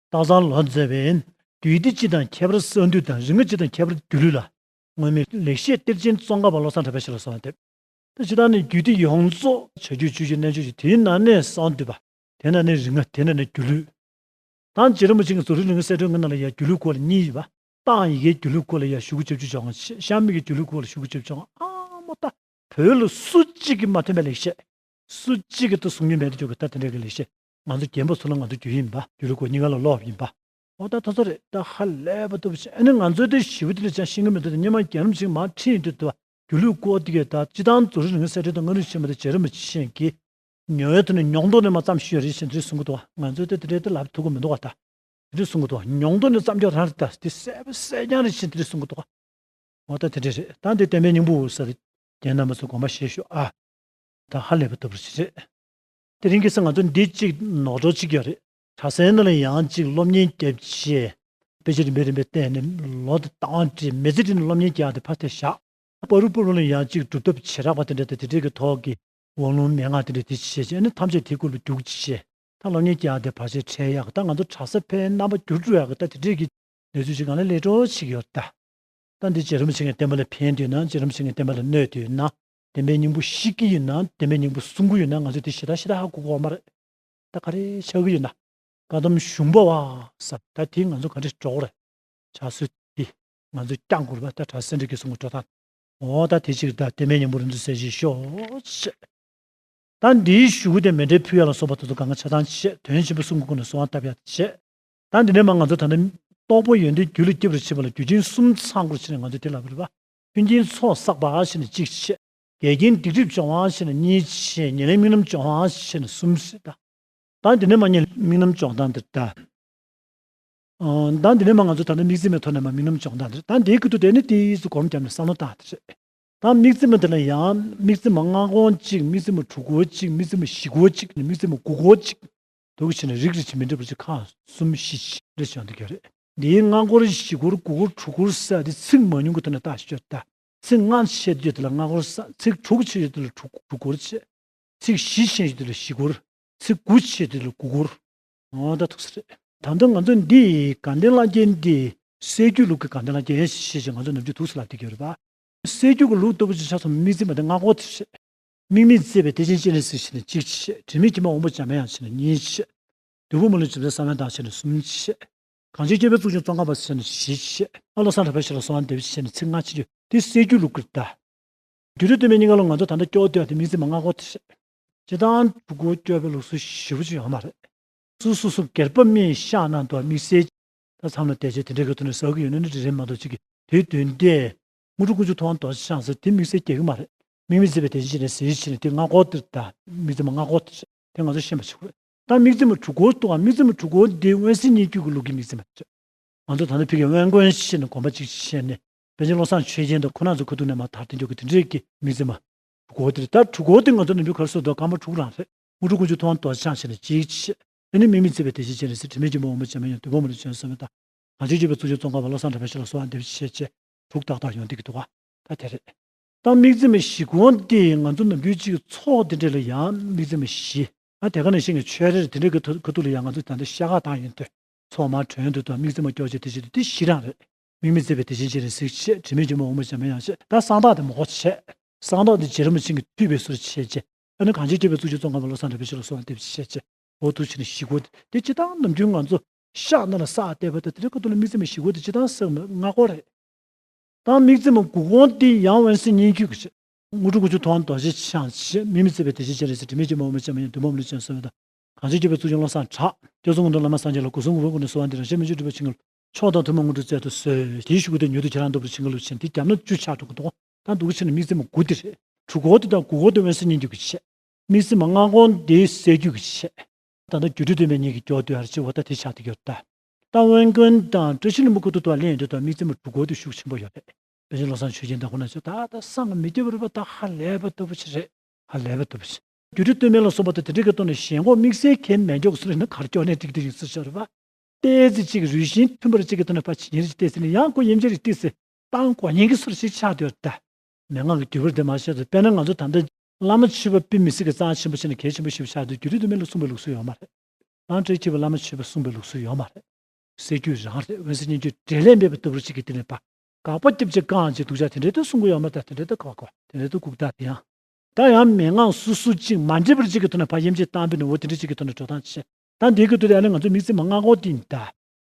སྟག་ཚང་ལོ་མཛེས་པས། རྒྱུད་སྡེ་སྤྱི་དང་ཁྱད་པར་གསང་འདུས་དང་། རིགས་ལྔ་སྤྱི་དང་ཁྱད་པར་སྒྱུ་ལུས་ལ། སྔོན་མེད་ལེགས་བཤད་གཏེར་ཆེན་ཙོང་ཁ་པ་བློ་བཟང་གྲགས་པའི་ཞལ་ལ་གསོལ་བ་འདེབས། ད་ཇི་ལྟར་ནི་རྒྱུད་སྡེ་ཡོངས་རྫོགས་བྱ་རྒྱུད་སྤྱོད་རྒྱུད་རྣལ་འབྱོར་ཞིག་དེའི་ནང་ནས་གསང་འདུས་པ། དེ་ནང་ནས་རིགས་ལྔ། དེ་ནང་ནས་སྒྱུ་ལུས། ད་རྗེ་རིན་པོ་ཆེ་གི་རྫོགས་རིམ་རིམ་གསལ་སྒྲོན་ལྔ་ནང་ལ་ཡང་སྒྱུ་ལུས་སྐོར་ལ་གཉིས་ཡོད་པ། རྟགས་ཡི་གེའི་སྒྱུ་ལུས་སྐོར་ལ་ཡང་ཞུ་གུ་བཅུ་བཅོ་ལྔ། གཤམ་མིག་གི་སྒྱུ་ལུས་སྐོར་ལ་ཞུ་གུ་བཅུ་བཅོ་ལྔ། ཨ་མོ་ད། བོད་ལ་སུ་གཅིག་གིས་མ་ཐོན་པའི་ལེགས་བཤད། སུ་གཅིག་གིས་ད་གསུང་རྒྱུ་མེད་དུ་འཇོག་གི་ད་དེ་འདྲ་གི་ལེགས་བཤད། ང་ཚོ་རྒན་པ་ཚོ་ལ་ང་ཚོ་རྒྱུད་ཡིན་པ། སྒྱུ་ལུས་སྐོར་གཉིས་ཀ་ལ་སློབ་ཡིན་པ། འོ་ད་ཐོ་ཚོ་རེད། ད་ཧ་ལས་པ་ཐུབ་ཤིང་ཨ་ནི་ང་ཚོའི་དེ་ཞི་བ་དེ་ལ་ཅང་ཤེས་ཀྱི་མི་འདུག་ད་སྙེ་མ་རྒྱ་ནམ་ཞིག་མ་ཁྲིད་ཡིན་དུས་ད་སྒྱུ་ལུས་སྐོར་དེ་གས་ད་སྤྱི་བཏང་རྫོགས་རིམ་རིམ་གསལ་སྒྲོན་དང་ལྔ་རིག་ཤེས་མ་ད་རྗེ་རིན་པོ་ཆེ་གིས་ཉོ་ཡོད་དུ་ནི་མྱོང་རྟོགས་ནས་མ་ཙམ་ཤེས་ཡོད་རེད་ཤེས་དེ་རེད་གསུང་གི་འདུག་ང་ཚོའི་དེ་དེ་འདྲའི་དེ་ལབ་ཐུབ་ཀྱི་མི་འདུག་བ་ད། དེ་འདྲ་གསུང་གི་འདུག་ཉོང་དོན་ནི་བརྩམས་ཆོས་རང་རེད་ད། དེ་གསལ་པོ་གསལ་རྐྱང་རེད་ཅེས་དེ་འདྲ་གསུང་གི་འདུག་འོ་ད་དེ་འདྲ་རེད། ད་འདི་བསྟན་པའི་སྙིང་པོ་ཟེར། རྒན་རྣམ་པ་ཚོ་དགོངས་པ་བཞེས་ཤོག་ཨ། ད་ཧ་ལས་པ་ལྟ་བུ་ཞིག་རེད། དེ་རིང་ཁ་སང་ང་ཚོ་འདི་གཅིག་ནོར་འགྲོ་གཅིག་ཡོད་རེད། གྲྭ་སའི་ནང་ལ་ཡང་གཅིག་སློབ་གཉེར་རྒྱབ་བྱས། དཔེ་ཆ་རིམ་པས་རིམ་པས་བལྟས་ནས་ལོ་དང་ཟླ་བ་བྲིས་མི་ཚེ་བྲིས་ནས་སློབ་གཉེར་རྒྱག་དེ་ཕར་དེ་བཞག་པ་རུ་པུ་རུ་ལ་ཡང་གཅིག་སྒྲུབ་ཐབས་བྱེ་བྲག་པ་དེ་འདྲ་དེ་དེ་འདྲའི་གི་ཐོག་གི་དབང་ལུང་མན་ངག་དེ་འདྲ་དེ་བྱས་བྱས་ནས་ཐམས་ཅད་དེ་ཀུན་ལ་རྒྱུགས་བྱས། ད་སློབ་གཉེར་རྒྱག་དེ་བར་ཆད་འཕྲལ་ཡག་ད་ང་ཚོ་གྲྭ་ས་ཕན་རྣམ་པ་འགྱུར་འགྲོ་ཡག་གི་ད་དེ་འདྲའི་གི་གནས་ཚུལ་ཞིག་གང་ལ་ལས་འགྲོ་ཞིག་ཡོད་ད། ད་འདི་རྗེ་རིན་པོ་ཆེ་གི་བསྟན་པ་ལ་ཕན་དུས་ན་རྗེ་རིན་པོ་ཆེ་གི་བསྟན་པ་ལ་གནོད་དུས་ན། བསྟན་པའི་སྙིང་པོ་བཤིག་གི་ཡོད་ན་བསྟན་པའི་སྙིང་པོ་སྲུང་གི་ཡོད་ན་ང་ཚོས་དེ་ཞེ་དྲག་ཞེ་དྲག་ཧ་གོ་གི་ཡོད་མ་རེད། ད་ག་རེ་ཆགས་ཀྱི་ཡོད་ན། བཀའ་གདམས་གཞུང་པ་བ་ས་ད་དེ་ང་ཚོ་ག་འདྲ་འགྲོ་གི་རེད། ཕྱག་སྲོལ་འདི་ང་ཚོས་བསྐྱང་དགོས་རེད་པ། ད་གྲྭ་སེ་འབྲི་གི་གསུང་གི་འགྲོ་སྟངས། འོ་ད་དེ་ཅིག་ད་བསྟན་པའི་སྙིང་པོ་རིན་ཆེན་གསལ་བྱེད་ཤོག་ཅེས། ད་འདིའི་གཞུག་གུ་དེ་མཎྜལ་ཕུལ་ཡ་ལ་སོགས་པ་དེ་ཚོ་གང་ག་ཆ་ཚང་བྱས། དོན་ཆེན་པོ་གསུམ་གྱི་སྒོ་ནས་གསོལ་བ་བཏབ་ཡ་བྱས། ད་འདི་ནས་མར་ང་ཚོ་ད་ལྟ་རྟོགས་པ་ཡོན་ཏན་རྒྱུད་ལ་སྐྱེ་བར་བྱེད་པ་ལ་རྒྱུ་རྐྱེན་གསུམ་ཚང་དགོས་ཟེར་ནས་ང་ཚོ་དེ་ལབ་རེད་པ། མཐུན་རྐྱེན་ཚོགས་བསགས་པ་ཟེར་ནས་གཅིག་བྱས། འགལ་རྐྱེན་སྡིག་སྒྲིབ་སྦྱོང་བ་ཟེར་ནས་གཉིས་བྱས། ཉེར་ལེན་དམིགས་རྣམ་སྦྱོང་བ་ཟེར་ནས་གསུམ་བྱས། ད་ད་འདི་ནས་མར་ཉེར་ལེན་དམིགས་རྣམ་སྦྱོང་སྟངས་འདིར་ད། ཨ། ད་འདི་ནས་མར་ང་ཚོ་ད་ལྟ་དམིགས་བརྩེ་མའི་ཐོག་ནས་མར་དམིགས་རྣམ་སྦྱོང་སྟངས་འདིར། ད་འདིའི་སྐབས་དུ་དེ་ནི་ཏོག་ཙམ་སྒོམ་བརྒྱབ་ནས་བསམ་བློ་བཏང་། དེ་རེད། ད་དམིགས་བརྩེ་མ་དེ་ལ་ཡང་དམིགས་བརྩེ་མ་སྔ་རྒོལ་གཅིག། དམིགས་བརྩེ་མ་དྲུག་རྒོལ་གཅིག། དམིགས་བརྩེ་མ་བཞི་རྒོལ་གཅིག། དམིགས་བརྩེ་མ་དགུ་རྒོལ་གཅིག། འདུག་བྱས་ནས་རིགས་རེ་བཞིན་མི་འདྲ་བ་ཅིག་ཁག་གསུམ་བཞི་རེ་བྱུང་འདུག་ཡོད་རེད། འདིའི་སྔ་རྒོལ་བཞི་རྒོལ་དགུ་རྒོལ་དྲུག་རྒོལ་ཟེར་དེ་ཚིག་མང་ཉུང་གི་ཐོག་ནས་བརྟག་ཞིབ་བྱས་ད། ཚིག་ལྔ་བྱས་ཡོད་དེ་ལ་ལྔ་རྒོལ་བསགས། ཚིག་དྲུག་བྱས་ཡོད་དེ་ལ་དྲུག་དྲུག་རྒོལ་བྱས། ཚིག་བཞི་བྱས་ཡོད་དེ་ལ་བཞི་རྒོལ། ཚིག་དགུ་བྱས་ཡོད་དེ་ལ་དགུ་རྒོལ། འོ་ད་ཐུག་ས་རེད། ད་ལྟ་ང་ཚོ་འདི་དགའ་ལྡན་ལྷ་བརྒྱའི་འདི་གསེར་འགྱུར་ལུགས་ཀྱི་དགའ་ལྡན་ལྷ་བརྒྱའི་ཞེས་བྱས་ང་ཚོ་ནམ་རྒྱུན་ཐུགས་སུ་ལབ་བསྡད་ཀྱི་ཡོད་རེད་པ། གསེར་འགྱུར་གྱི་ལུགས་ལྟ་བུ་ཅིག་ཆགས་སོང་། དམིགས་བརྩེ་མ་དེ་སྔ་རྒོལ་དེ་རེད། དམིགས་མེད་བརྩེ་བའི་བདེ་ཆེན་སྤྱན་རས་གཟིགས་ཟེར་ནས་གཅིག་བྱས། དྲི་མེད་ཀྱི་མ་འོད་དཔག་བྱམས་པའི་དབྱངས་ཟེར་ནས་གཉིས་བྱས། བདུད་པོ་མ་ལུས་འཇོམས་སའི་གསང་བའི་མདངས་ཟེར་ནས་གསུམ་བྱས། གང་ཞིག་སྐྱོབ་པའི་གཙུག་ཕུད་ཙོང་ཁ་པ་ཟེར་ནས་བཞི་བྱས། ཨ། བློ་བཟང་གྲགས་པའི་ཞབས་ལ་གསོལ་བ་འདེབས་ཟེར་ནས་ཚིག་ལྔ་བྱས་ཡོད། དེ་གསེར་འགྱུར་ལུགས་ཀྱི་རེད་ད། སྒྱུ་འཕྲུལ་སྟོན་པའི་སྙིང་ག་ལ་ང་ཚོ་ད་ལྟ་སྐྱོར་བསྡད་པ་དེ་དམིགས་བརྩེ་མ་སྔ་རྒོལ་དེ་རེད། སྤྱིར་བཏང་དྲུག་རྒོལ་སྐྱོར་བའི་ལུགས་སྲོལ་ཞེ་པོ་ཅིག་ཡོད་མ་རེད། སོ་སོ་སོ་སྒེར་པ་མིའི་ཤག་ནང་དུ་དམིགས་བསལ། ད་མཚམས་ལ་བསྡད་བྱས་དེ་འདྲའི་གི་ཐོག་ནས་ཟ་གི་ཡོད་ན་ནི་རེད་མ་གཏོགས་ཅིག་གི་དེའི་དོན་དེ། དངོས་གྲུབ་ཀུན་འབྱུང་ཐུབ་དབང་རྡོ་རྗེ་འཆང་ཟེར་དེ་དམིགས་བསལ་རྒྱག་གི་མ་རེད། དམིགས་མེད་བརྩེ་བའི་བདེ་ཆེན་སྤྱན་རས་གཟིགས་ཟེར་ནས་དེ་སྔ་རྒོལ་དེ་རེད་ད། དམིགས་བརྩེ་མ་སྔ་རྒོལ་དེ་རེད། དེ་ང་ཚོ་ཤེས་པ་བྱེད་དགོས། ད་དམིགས་བརྩེ་མ་དྲུག་རྒོལ་འདུག་ག་དམིགས་བརྩེ་མ་དྲུག་རྒོལ་འདི་དབེན་གསལ་སྙན་བརྒྱུད་ཀྱི་ལུགས་ཀྱི་དམིགས་བརྩེ་མ་རེད། ང་ཚོ་ད་ལྟ་ཕ་གིར་དབེན་དཀོན་ཞེས་ནས་དགོན་པ་གཅིག་བྱས་ནས་པཎ་ཆེན་བློ་བཟང་ཆོས་རྒྱན་དང་ཁོ་རང་ཚོ་ཁ་ཐུག་ནས་མར་དར་དེ་འཇོག་གི་དེ་འདྲས་ཀྱི་དམིགས་བརྩེ་མ་དྲུག་རྒོལ་དེ་རེད། ད་དྲུག་རྒོལ་དེ་ང་ཚོ་ནམ་རྒྱུན་ག་རེ་ཟེར་འདུག་སྐར་མ་དྲུག་རང་རེད། དངོས་གྲུབ་ཀུན་འབྱུང་ཐུབ་དབང་རྡོ་རྗེ་འཆང་ཟེར་ནས་གཅིག་བྱས། ཨ་ནི་དམིགས་མེད་བརྩེ་བའི་བདེ་ཆེན་སྤྱན་རས་གཟིགས། དྲི་མེད་ཀྱི་མ་འོད་དཔག་བྱམས་པའི་དབྱངས། བདུད་པོ་མ་ལུས་འཇོམས་སའི་གསང་བའི་མདངས། གང་ཞིག་སྐྱོབ་པའི་གཙུག་ཕུད་ཙོང་ཁ་པ། བློ་བཟང་གྲགས་པའི་ཞབས་ལ་གསོལ་བ་འདེབས་ཟེར་བྱས་བྱས་དྲུག་ཏག་ཏག་ཡོང་བསྡད་ཀྱི་འདུག་ག་ད་དེ་རེད། ད་དམིགས་བརྩེ་མ་བཞི་རྒོལ་འདི་ང་ཚོ་ནམ་རྒྱུན་གཅིག་གི་ཚོགས་འདི་འདྲ་ལ་ཡང་དམིགས་བརྩེ་མ་བཞི། ཨ། དེ་ག་ནང་བཞིན་གྱི་ཆོས་རེ་རེ་དེ་འདྲའི་གི་ཐོག་ཁ་ཐུག་ལ་ཡང་ང་ཚོ་ད་ལྟ་ཤ་ཁ་བཏང་ཡོང་དུས་ཚོགས་མར་གྲོལ་དུས་དང་དམིགས་བརྩེ་མ་སྐྱོར་བྱས་དེ་བྱེད་དུས་དེ་བཞི་རང་རེད། དམིགས་མེད་བརྩེ་བའི་བདེ་ཆེན་སྤྱན་རས་གཟིགས་བྱས། དྲི་མེད་ཀྱི་མ་འོད་དཔག་བྱམས་པའི་དབྱངས་བྱས། ད་གསང་བདག་དེ་མ་རྒོལ་བྱས། གསང་བདག་དེ་རྗེ་རིན་པོ་ཆེ་གི་ཐུབ་པའི་ཚུལ་བྱས་བྱས། ཨ་ནི་གང་ཞིག་སྐྱོབ་པའི་གཙུག་ཕུད་ཙོང་ཁ་པ། བློ་བཟང་གྲགས་པའི་ཞབས་ལ་གསོལ་བ་འདེབས་ཟེར་བྱས་བྱས། འོ་འདུག་བྱས་ནས་བཞི་རྒོལ་དེ་སྤྱིར་བཏང་ནམ་རྒྱུན་ང་ཚོ་ཤག་ནང་ལ་བསགས་བསྡད་པ་དང་དེ་འདྲའི་ཁ་ཐུག་ལ་དམིགས་བརྩེ་མ་བཞི་རྒོལ་དེ་སྤྱིར་བཏང་བསགས་མ་སྔ་རྒོལ་རེད། ད་དམིགས་བརྩེ་མ་དགུ་རྒོལ་འདི་ཡང་དབེན་གསལ་སྙན་བརྒྱུད་ཀྱི་བྱས། དངོས་གྲུབ་ཀུན་འབྱུང་ཐུབ་དབང་རྡོ་རྗེ་འཆང་བྱས། དམིགས་མེད་བརྩེ་བའི་བདེ་ཆེན་སྤྱན་རས་གཟིགས། དྲི་མེད་ཀྱི་མ་འོད་དཔག་བྱམས་པའི་དབྱངས། བདུད་པོ་མ་ལུས་འཇོམས་སའི་གསང་བའི་མདངས། གང་ཞིག་སྐྱོབ་པའི་གཙུག་ཕུད་བློ་བཟང་གྲགས། སྐྱབས་གསུམ་མགོན་པོ་བླ་མ་སངས་རྒྱས་ལ། སྒོ་གསུམ་གྱི་བོན་པོ་ཀུན་ནས་གསོལ་བ་འདེབས། རང་གཞན་མི་འགྱུར་སྒྲུབ་པའི་བྱིན་རླབས། མཆོག་དང་ཐུན་མོང་དངོས་གྲུབ་སྩལ་དུ་གསོལ། དེའི་གཞུག་གུ་དེ་མྱུར་དུ་ཁྱེད་རང་ཐོབ་པར་བྱིན་གྱིས་རློབ་ཟེར་ནས་དེ་རྒྱབ་ན་བཅུ་ཆགས་འགྲོ་གི་འདུག་ད་འདུག་བྱས་ནས་དམིགས་བརྩེ་མ་དགུ་དེ་རེད། དྲུག་རྒོལ་དེ་དང་དགུ་རྒོལ་དེ་དབེན་གསལ་སྙན་བརྒྱུད་ཀྱི་བྱས། དམིགས་བརྩེ་མ་ལྔ་རྒོལ་འདི་གསེར་འགྱུར་གྱི་བྱས། ད་ལྟ་སྒྱུ་འཕྲུལ་སྟོན་པའི་སྙིང་གི་སྐྱོར་དུ་ཡར་བྱས། འོ་ད་དེ་ཆགས་བསྡད་ཀྱི་ཡོད་རེད་ད། ད་དབེན་དཀོན་དང་བཀྲ་ཤིས་ལྷུན་པོ་ཁ་ཐུག་ཏུ་གླེང་ཡོང་དུས་ད་དམིགས་བརྩེ་མ་དྲུག་རྒོལ་དེ་ཤུགས་ཆེན་པོ་ཡོད་རེད། དཔེ་ཆ་བློ་བཟང་ཆོས་རྒྱན་དང་ཁོ་ན་ཚོས་ད་ལྟ་སངས་མི་རྒྱ་བར་པ་ད་ཧ་ལས་པ་ལྟ་བུ་ཞིག་རེད། ཧ་ལས་པ་ལྟ་བུ་ཞིག་སྒྱུ་འཕྲུལ་སྟོན་པ་ལ་སོགས་པ་དང་དེ་འདྲ་གི་ཐོག་ནས་ཞེན་ཁོག་དམིགས་བསལ་གྱི་མེད་མགྱོགས་སུ་རེད་ན་གར་སྐྱོ་ནས་ཏིག་ཏིག་ཡིན་ཟེར་ཤོར་བ། ཏོག་ཙམ་ཅིག་རུས་ཞེན་མཐུན་པར་ཅིག་གི་ཐོག་ནས་ཕར་ཕྱིན་ཉེར་ཅིག་ཏོག་ཙམ་ནས་ཡང་ཁོ་ཡེམ་ཆེར་ཏོག་ཙམ་བཏང་དགོས་ཉེན་གྱི་སོར་ཞིག་ཆགས་བསྡད་ཡོད་ད། མན་ངག་གི་བརྒྱུད་པར་དེ་མ་བཤད་ཚེ། དཔེར་ན་ང་ཚོ་ད་ལྟ་བླ་མ་མཆོད་པ་དཔེ་མི་སྲིད་ཀྱི་རྩ་ཆེན་པོ་བྱས་ནས་གལ་ཆེན་པོ་ཞིག་ཆགས་དུས་སྒྱུ་འཕྲུལ་སྟོན་པ་ལ་གསུངས་པའི་ལུགས་སྲོལ་ཡོད་མ་རེད། དང་བཀྲ་ཤིས་པ་བླ་མ་མཆོད་པ་གསུངས་པའི་ལུགས་སྲོལ་ཡོད་མ་རེད། གསེར་འགྱུར་རང་རེད། དབེན་གསལ་སྙན་བརྒྱུད་འབྲེལ་ལས་མེད་པ་ལྟ་བུར་ཅིག་གི་དེ་ནས་པ། དགག་པ་རྒྱབ་བྱས་བཀག་བྱས་འདུག་ཅག་དེ་འདྲའི་ཐོག་གསུང་གི་ཡོད་མ་རེད། ད་དེ་འདྲའི་ཐོག་ག་བ་ག་བ་དེ་འདྲའི་ཐོག་གུག་རྟགས་དེ་ཡང་། ད་ཡང་མན་ངག་སོ་སོ་ཅིག་མ་འདྲེས་པར་ཅིག་གི་ཐོག་ནས་ཕར་ཡེམ་ཆེར་བཏང་པས་ན་འོ་དེ་འདྲ་ཅིག་གི་ཐོག་ནས་འགྲོ་སྟངས་བྱས། ད་འདི་གི་དུས་ལ་ཡང་ན་ང་ཚོ་དམིགས་བརྩེ་མ་སྔ་རྒོལ་དེ་ཡིན་ད།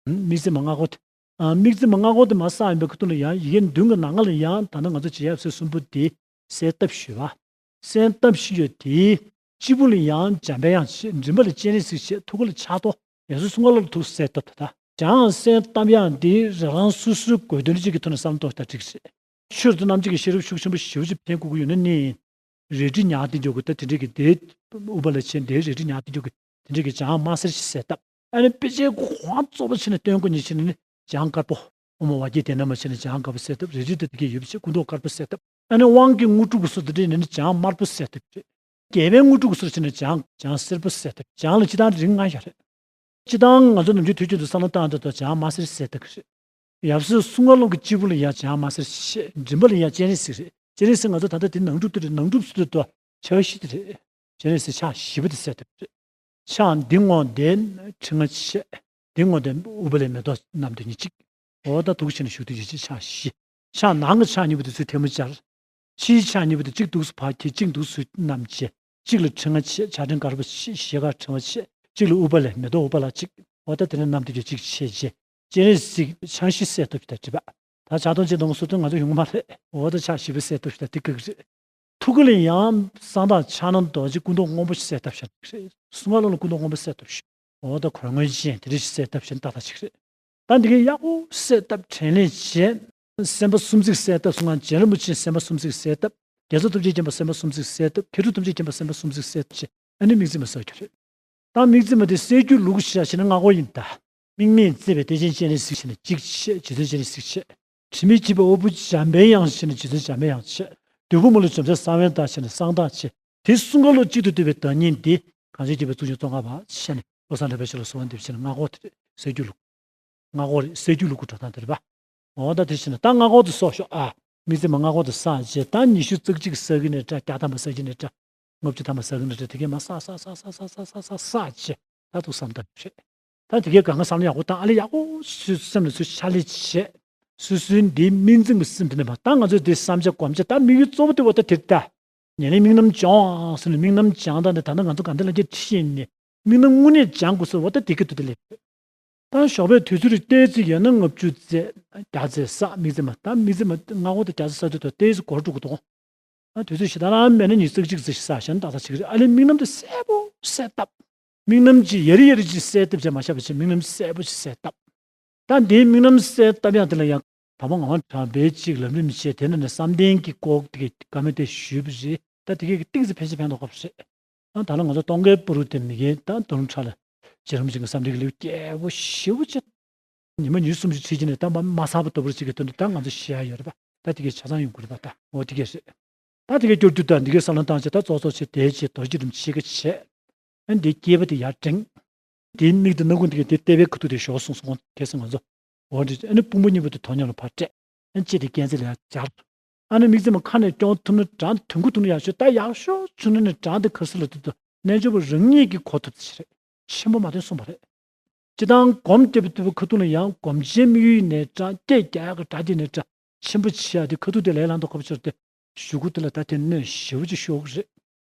དམིགས་བརྩེ་མ་སྔ་རྒོལ་དེ། ཨ། དམིགས་བརྩེ་མ་སྔ་རྒོལ་དེ་མར་བསགས་ཡོང་པའི་ཁ་ཐུག་ལ་ཡང་ཡི་གེ་མདུན་གྱི་ནང་ལ་ཡང་ད་ལྟ་ང་ཚོ་རྗེ་ཡབ་སྲས་གསུམ་པོ་དེ་གསལ་བཏབ་ཞུས་པ། གསལ་བཏབ་ཞུས་ཡོད་དེ། སྤྱི་བོ་ལ་ཡང་འཇམ་པའི་དབྱངས་བྱས། མགྲིན་པ་ལ་སྤྱན་རས་གཟིགས་བྱས། ཐུགས་ཀ་ལ་ཕྱག་རྡོར། ཡབ་སྲས་གསུམ་ཀ་ལ་ཐུགས་གསལ་བཏབ་ད། ད་ཡང་གསལ་བཏབ་ཡག་འདི་རང་རང་སོ་སོའི་དགོས་དོན་ཅིག་གི་ཐོག་ནས་བསམ་བློ་གཏོང་ད་འགྲིག་རེད། ཆོས་རབ་ཏུ་རྣམ་འབྱེད་ཀྱི་ཤེས་རབ་ཤུགས་ཆེན་པོ་ཞེ་པོ་ཅིག་ཕན་དགོས་ཀྱི་ཡོད་ན་ནི། རལ་གྲི་ཉག་སྟེ་འཇོག་དགོས། ད་དེ་འདྲས་ཀྱི་དེ་ཨུཏྤ་ལ་ཆེན་དེའི་རལ་གྲི་ཉག་སྟེ་འཇོག་གི་དེ་འདྲས་ཀྱི་བྱང་དམར་སེར་ཞིག་གསལ་བཏབ། ཨ་ནི་དཔེ་ཆའི་གོང་གཙོ་བོ་བྱས་ནས་སྟོན་དགོས་ཉེན་ཆེ་ན་ནི་བྱང་དཀར་པོ། དབུ་མ་བར་གྱི་དེ་ན་མ་བྱས་ནས་བྱང་དཀར་པོ་གསལ་བཏབ། རལ་གྲི་དེ་དེ་གའི་ཡོད་པ་བྱས་སྐུ་མདོག་དཀར་པོ་གསལ་བཏབ། ཨ་ནི་དབང་གི་དངོས་གྲུབ་ཀྱི་སོ་དེ་འདྲས་ནི་ནི་བྱང་དམར་པོ་གསལ་བཏབ་རེད། རྒྱལ་བའི་དངོས་གྲུབ་ཀྱི་སོ་བྱས་ནས་བྱང་བྱང་སེར་པོ་གསལ་བཏབ། བྱང་ལ་སྤྱིར་བཏང་རིགས་ལྔ་ཡོད་རེད། སྤྱིར་བཏང་ང་ཚོ་ནམ་རྒྱུན་དུས་རྒྱུན་དུ་བསམ་བློ་བཏང་དུས་ད་བྱང་དམར་སེར་གསལ་བཏབ་ཀྱི་རེད། ཡབ་སྲས་གསུམ་ཀ་ལོངས་ཀྱི་སྤྱི་བོ་ལ་ཡང་བྱང་དམར་སེར་བྱས། མགྲིན་པ་ལ་ཡང་སྤྱན་རས་གཟིགས་རེད། སྤྱན་རས་གཟིགས་ང་ཚོ་ད་ལྟ་དེ་ནང་སྒྲུབ་དེ་རེད། ནང་སྒྲུབ་ཟེར་དུས་ད་ཕྱག་བཞི་དེ་རེད། སྤྱན་རས་གཟིགས་ཕྱག་བཞི་པོ་དེ་གསལ་བཏབ་རེད། ཕྱག་འདི་ངོ་དེ་ཕྲེང་བ་བྱས། འདི་ངོ་དེ་ཨུཏྤལའི་མེ་ཏོག་བསྣམས་དེ་ཉིད་གཅིག། འོ་ད་འདུག་བྱས་ནས་བཞུགས་དུས་ཡིད་ཆེས་ཕྱག་བཞི། ཕྱག་ནང་གི་ཕྱག་གཉིས་པོ་དེ་ཚུར་ཐལ་མོ་སྦྱར། ཕྱིའི་ཕྱག་གཉིས་པོ་དེ་གཅིག་འདུག་སེ་ཕར་ཁྱེར། གཅིག་འདུག་སེ་བསྣམས་བྱས། གཅིག་ལ་ཕྲེང་བ་བྱས། ཕྱག་ཕྲེང་དཀར་པོ་བྱས། ཞལ་དཀར་ཕྲེང་བ་བྱས། གཅིག་ལ་ཨུཏྤལ་ལ་མེ་ཏོག་ཨུཏྤལ་གཅིག། འོ་ད་དེ་ནས་བསྣམས་དེ་གཅིག་བྱས་རྗེས། སྤྱན་རས་གཟིགས་ཕྱག་བཞི་གསལ་བཏབ་ཞིག་དང་སྒྲིབ་པ། ད་ཕྱག་སྟོང་སྤྱན་སྟོང་གི་སོ་ཐོན་ང་ཚོ་ཡོང་གི་མ་རེད། འོ་ད་ཕྱག་བཞི་པོ་གསལ་བཏབ་ཞིག་དང་དེ་ག་གི་རེད། ཐུགས་ཀ་ལ་ཡང་གསང་བདག་ཕྱག་ན་རྡོ་རྗེ་སྐུ་མདོག་སྔོན་པོ་ཞིག་གསལ་བཏབ་བཞག་ནི་རེད། གསུང་ངག་ལ་སྐུ་མདོག་སྔོན་པོ་གསལ་བཏབ་བཞག་འོ་ད་གོས་སྔོན་ཅན་དེ་འདྲ་ཞིག་གསལ་བཏབ་བཞག་ནི་ཏག་ཏག་ཅིག་རེད། ད་འདི་གའི་ཡག་པོ་གསལ་བཏབ་དྲན་ལེན་བྱས། སེམས་དཔའ་སུམ་བརྩེགས་གསལ་བཏབ་གསུང་ངག་རྗེ་རིན་པོ་ཆེ་སེམས་དཔའ་སུམ་བརྩེགས་གསལ་བཏབ། རྒྱལ་ཚབ་ཐམས་ཅད་མཁྱེན་པ་སེམས་དཔའ་སུམ་བརྩེགས་གསལ་བཏབ། མཁས་གྲུབ་ཐམས་ཅད་མཁྱེན་པ་སེམས་དཔའ་སུམ་བརྩེགས་གསལ་བཏབ་བྱས། ཨ་ནི་དམིགས་བརྩེ་མ་གསལ་རྒྱུ་རེད། ད་དམིགས་བརྩེ་མ་དེ་གསལ་རྒྱུ་ལུགས་ཤ་ཞེ་ན་སྔ་རྒོལ་ཡིན་ད། དམིགས་མེད་བརྩེ་བའི་གཏེར་ཆེན་སྤྱན་རས་གཟིགས་ཞེ་ན་གཅིག་བྱས། རྗེ་བཙུན་སྤྱན་རས་གཟིགས་བྱས། དྲི་མེད་འཁྱིལ་པའི་དབུལ་པོ་འཇམ་པའི་དབྱངས་ཞེ་ན་རྗེ་བཙུན་འཇམ་པའི་དབྱངས་བྱས། བདུད་དཔུང་མ་ལུས་འཇོམས་མཛད་གསང་བའི་བདག་ཞེ་ན་གསང་བདག་བྱས། དེ་གསུམ་ཀ་ལོ་གཅིག་ཏུ་བསྡུས་པའི་བདག་ཉིད་འདི་གངས་ཅན་སྐྱེས་བུའི་གཙུག་ཆེན་ཙོང་ཁ་པ་ཞེ་ན་བློ་བཟང་གྲགས་པའི་ཞབས་ལ་གསོལ་བ་འདེབས་ཞེ་ན་སྔ་རྒོལ་དེ་རེད། གསལ་རྒྱུ་ལུགས། སྔ་རྒོལ་རེད། གསལ་རྒྱུ་ལུགས་ཀྱི་འགྲོ་སྟངས་དེ་རེད་པ། འོ་ད་དེ་བྱས་ན་ད་སྔ་རྒོལ་དུ་སོགས་ཤོག་ཨ། དམིགས་བརྩེ་མ་སྔ་རྒོལ་དུ་བསགས་རྗེས་ད་ཉི་ཤུ་རྩ་གཅིག་བསགས་ཀྱི་ནས་འདྲ། བརྒྱ་ཐམ་པ་བསགས་ཀྱི་ནས་འདྲ། ལྔ་བཅུ་ཐམ་པ་བསགས་ཀྱི་ནས་འདྲ། དེ་གས་མ་བསགས་བསགས་བསགས་བསགས་བྱས་ད་ཐུགས་བསམ་བཏང་རེད། ད་དེ་གས་གང་ག་བསམ་བློ་ཡག་པོ་བཏང་། ཨ་ལས་ཡག་པོ་སུའི་སེམས་ལ་ཚུར་ཕྱག་ལས་བྱས། སོ་སོའི་འདིའི་དམིགས་འཛིན་གྱི་སེམས་དེ་ནས་མ་ད་ང་ཚོས་འདི་བསམ་བྱ་སྒོམ་བྱ་ད་དམིགས་ཡུལ་གཙོ་བོ་དེ་འོ་ད་དེ་རེད་ད། ཉེར་ལེན་དམིགས་རྣམ་སྦྱོང་ཟེར་ནས་དམིགས་རྣམ་སྦྱང་སྟངས་དེ་ད་ལྟ་ང་ཚོ་ག་འདྲ་ལ་སྐྱེ་ཁྲིད་ནས་དམིགས་རྣམ་དངོས་གནས་སྦྱང་དགོས་ཟེར་བ་ད་དེ་གི་དུས་དེ་ལས། ད་ཞོགས་པའི་དུས་ཚོད་རེ་ཏོག་ཙམ་ཡོད་ན་ལྔ་བཅུ་ཙམ་བརྒྱ་ཙམ་བསགས། དམིགས་བརྩེ་མ་ད་དམིགས་བརྩེ་མ་སྔ་པོ་དང་བརྒྱ་ཙམ་བསགས་དུས་ད་ཏོག་ཙམ་འགོར་འགྲོ་གི་འདུག་ཨ་དུས་ཚོད་ཞེ་དྲག་རང་མེད་ན་ཉི་ཤུ་རྩ་གཅིག་ཙམ་ཞིག་བསགས་བཞག་ན་ཏག་ཏག་ཅིག་རེད། ཨ་ལས་དམིགས་རྣམ་དེ་གསལ་པོ་གསལ་བཏབ། དམིགས་རྣམ་གྱི་ཡ་རི་ཡ་རི་ཅིག་གསལ་བཏབ་བྱས་མ་བཞག་པ་བྱས་དམིགས་རྣམ་གསལ་པོ་ཞིག་གསལ་བཏབ། ད་འདིའི་དམིགས་རྣམ་གསལ་བཏབ་ཡག་དེ་ལ་ཡང་དང་པོ་ངག་དབང་གྲགས་པའི་ཅིག་ལམ་རིམ་བྱས། དེ་ནས་ནི་བསམ་གཏན་གྱི་སྐོར་དེ་ག་མེད་དེ་ཞུས་པ་རེད། ད་དེ་གས་ཀྱི་ཏིག་ཙམ་ཕལ་ཆེར་ཕན་ཐོགས་པ་རེད། ད་ད་ལ་ང་ཚོ་སྟོན་ཀའི་པུ་རུ་དེ་མི་རྒན་ད་དོ་རུང་ཁྲ་ལ་རྗེ་རིན་པོ་ཆེ་གི་བསམ་གཏན་གྱི་ལེའུ་རྒྱས་པོ་ཞེ་པོ་ཅིག་ཉི་མ་ཉི་ཤུ་སུམ་ཅུ་ཁྲིད་ཀྱི་ནས་ད་མ་མ་ཚང་པ་ལྟ་བུར་ཅིག་གི་དོན་དུ་ད་ང་ཚོ་ཤེས་ཡ་ཡོད་རེད་པ། ད་དེ་གས་ཆ་ཚང་ཡོང་གི་རེད་པ། ད་འོ་དེ་གས་རེད། ད་དེ་གས་སྐྱོར་དུས་ད་འདི་གས་བསམ་བློ་བཏང་བྱས་ད་ཙོག་ཙོག་བྱས་དེ་བྱས་རྡོ་རྗེ་རིན་པོ་ཆེ་གི་བྱས། ཨ་འདི་སྐྱེས་པ་དེ་ཡར་བསྒྲེངས། དེའི་མིག་དེ་སྣ་ཁུང་དེ་གས་དེ་ལྟེ་བའི་ཁ་ཐུག་དེ་ཞོག་སོང་སོང་གལ་སྲིད་ང་ཚོ། འོ་འདི་ཨ་ནི་དཔུང་པ་གཉིས་པོ་དེ་དོ་མཉམ་ལ་ཕར་སྤྲད། ཨ་ནི་ལྕེ་དེ་རྐན་རྩེ་ལ་ཡར་སྦྱར། ཨ་ནི་དམིགས་བརྩེ་མ་ཁ་ནས་སྐྱོང་ཐུབ་ན་དྲང་། དོན་ཁུ་ཐུག་ན་ཡག་ཤོས། ད་ཡག་ཤོས་བྱུང་ན་ནི་དྲང་དེ་ཁ་སུ་ལ་དུ་དུ་རྣལ་འབྱོར་པ་རང་ཉིད་ཀྱིས་གོ་ཐུབ་ཚེ་རེད། ཆེན་པོ་མ་ཐོན་གསུངས་པ་རེད། སྤྱི་བཏང་སྒོམ་བརྒྱབ་པའི་དུས་ཁ་ཐུག་ལ་ཡང་སྒོམ་ཆེན་དམིགས་ཡུལ་ནས་དྲང་། སྐད་རྒྱག་ཡག་གི་གྲ་དེ་ནས་དྲང་། ཆེན་པོ་ཆེ་ཡག་དེ་ཁ་ཐུག་དེ་ལས་ལངས་ཐོག་ཁ་བ་ཆེར་དེ་གཞུག་གུ་དེ་ལ་ད་དེ་གནོད་ཞེ་པོ་ཅིག་ཤོར་གི་རེད།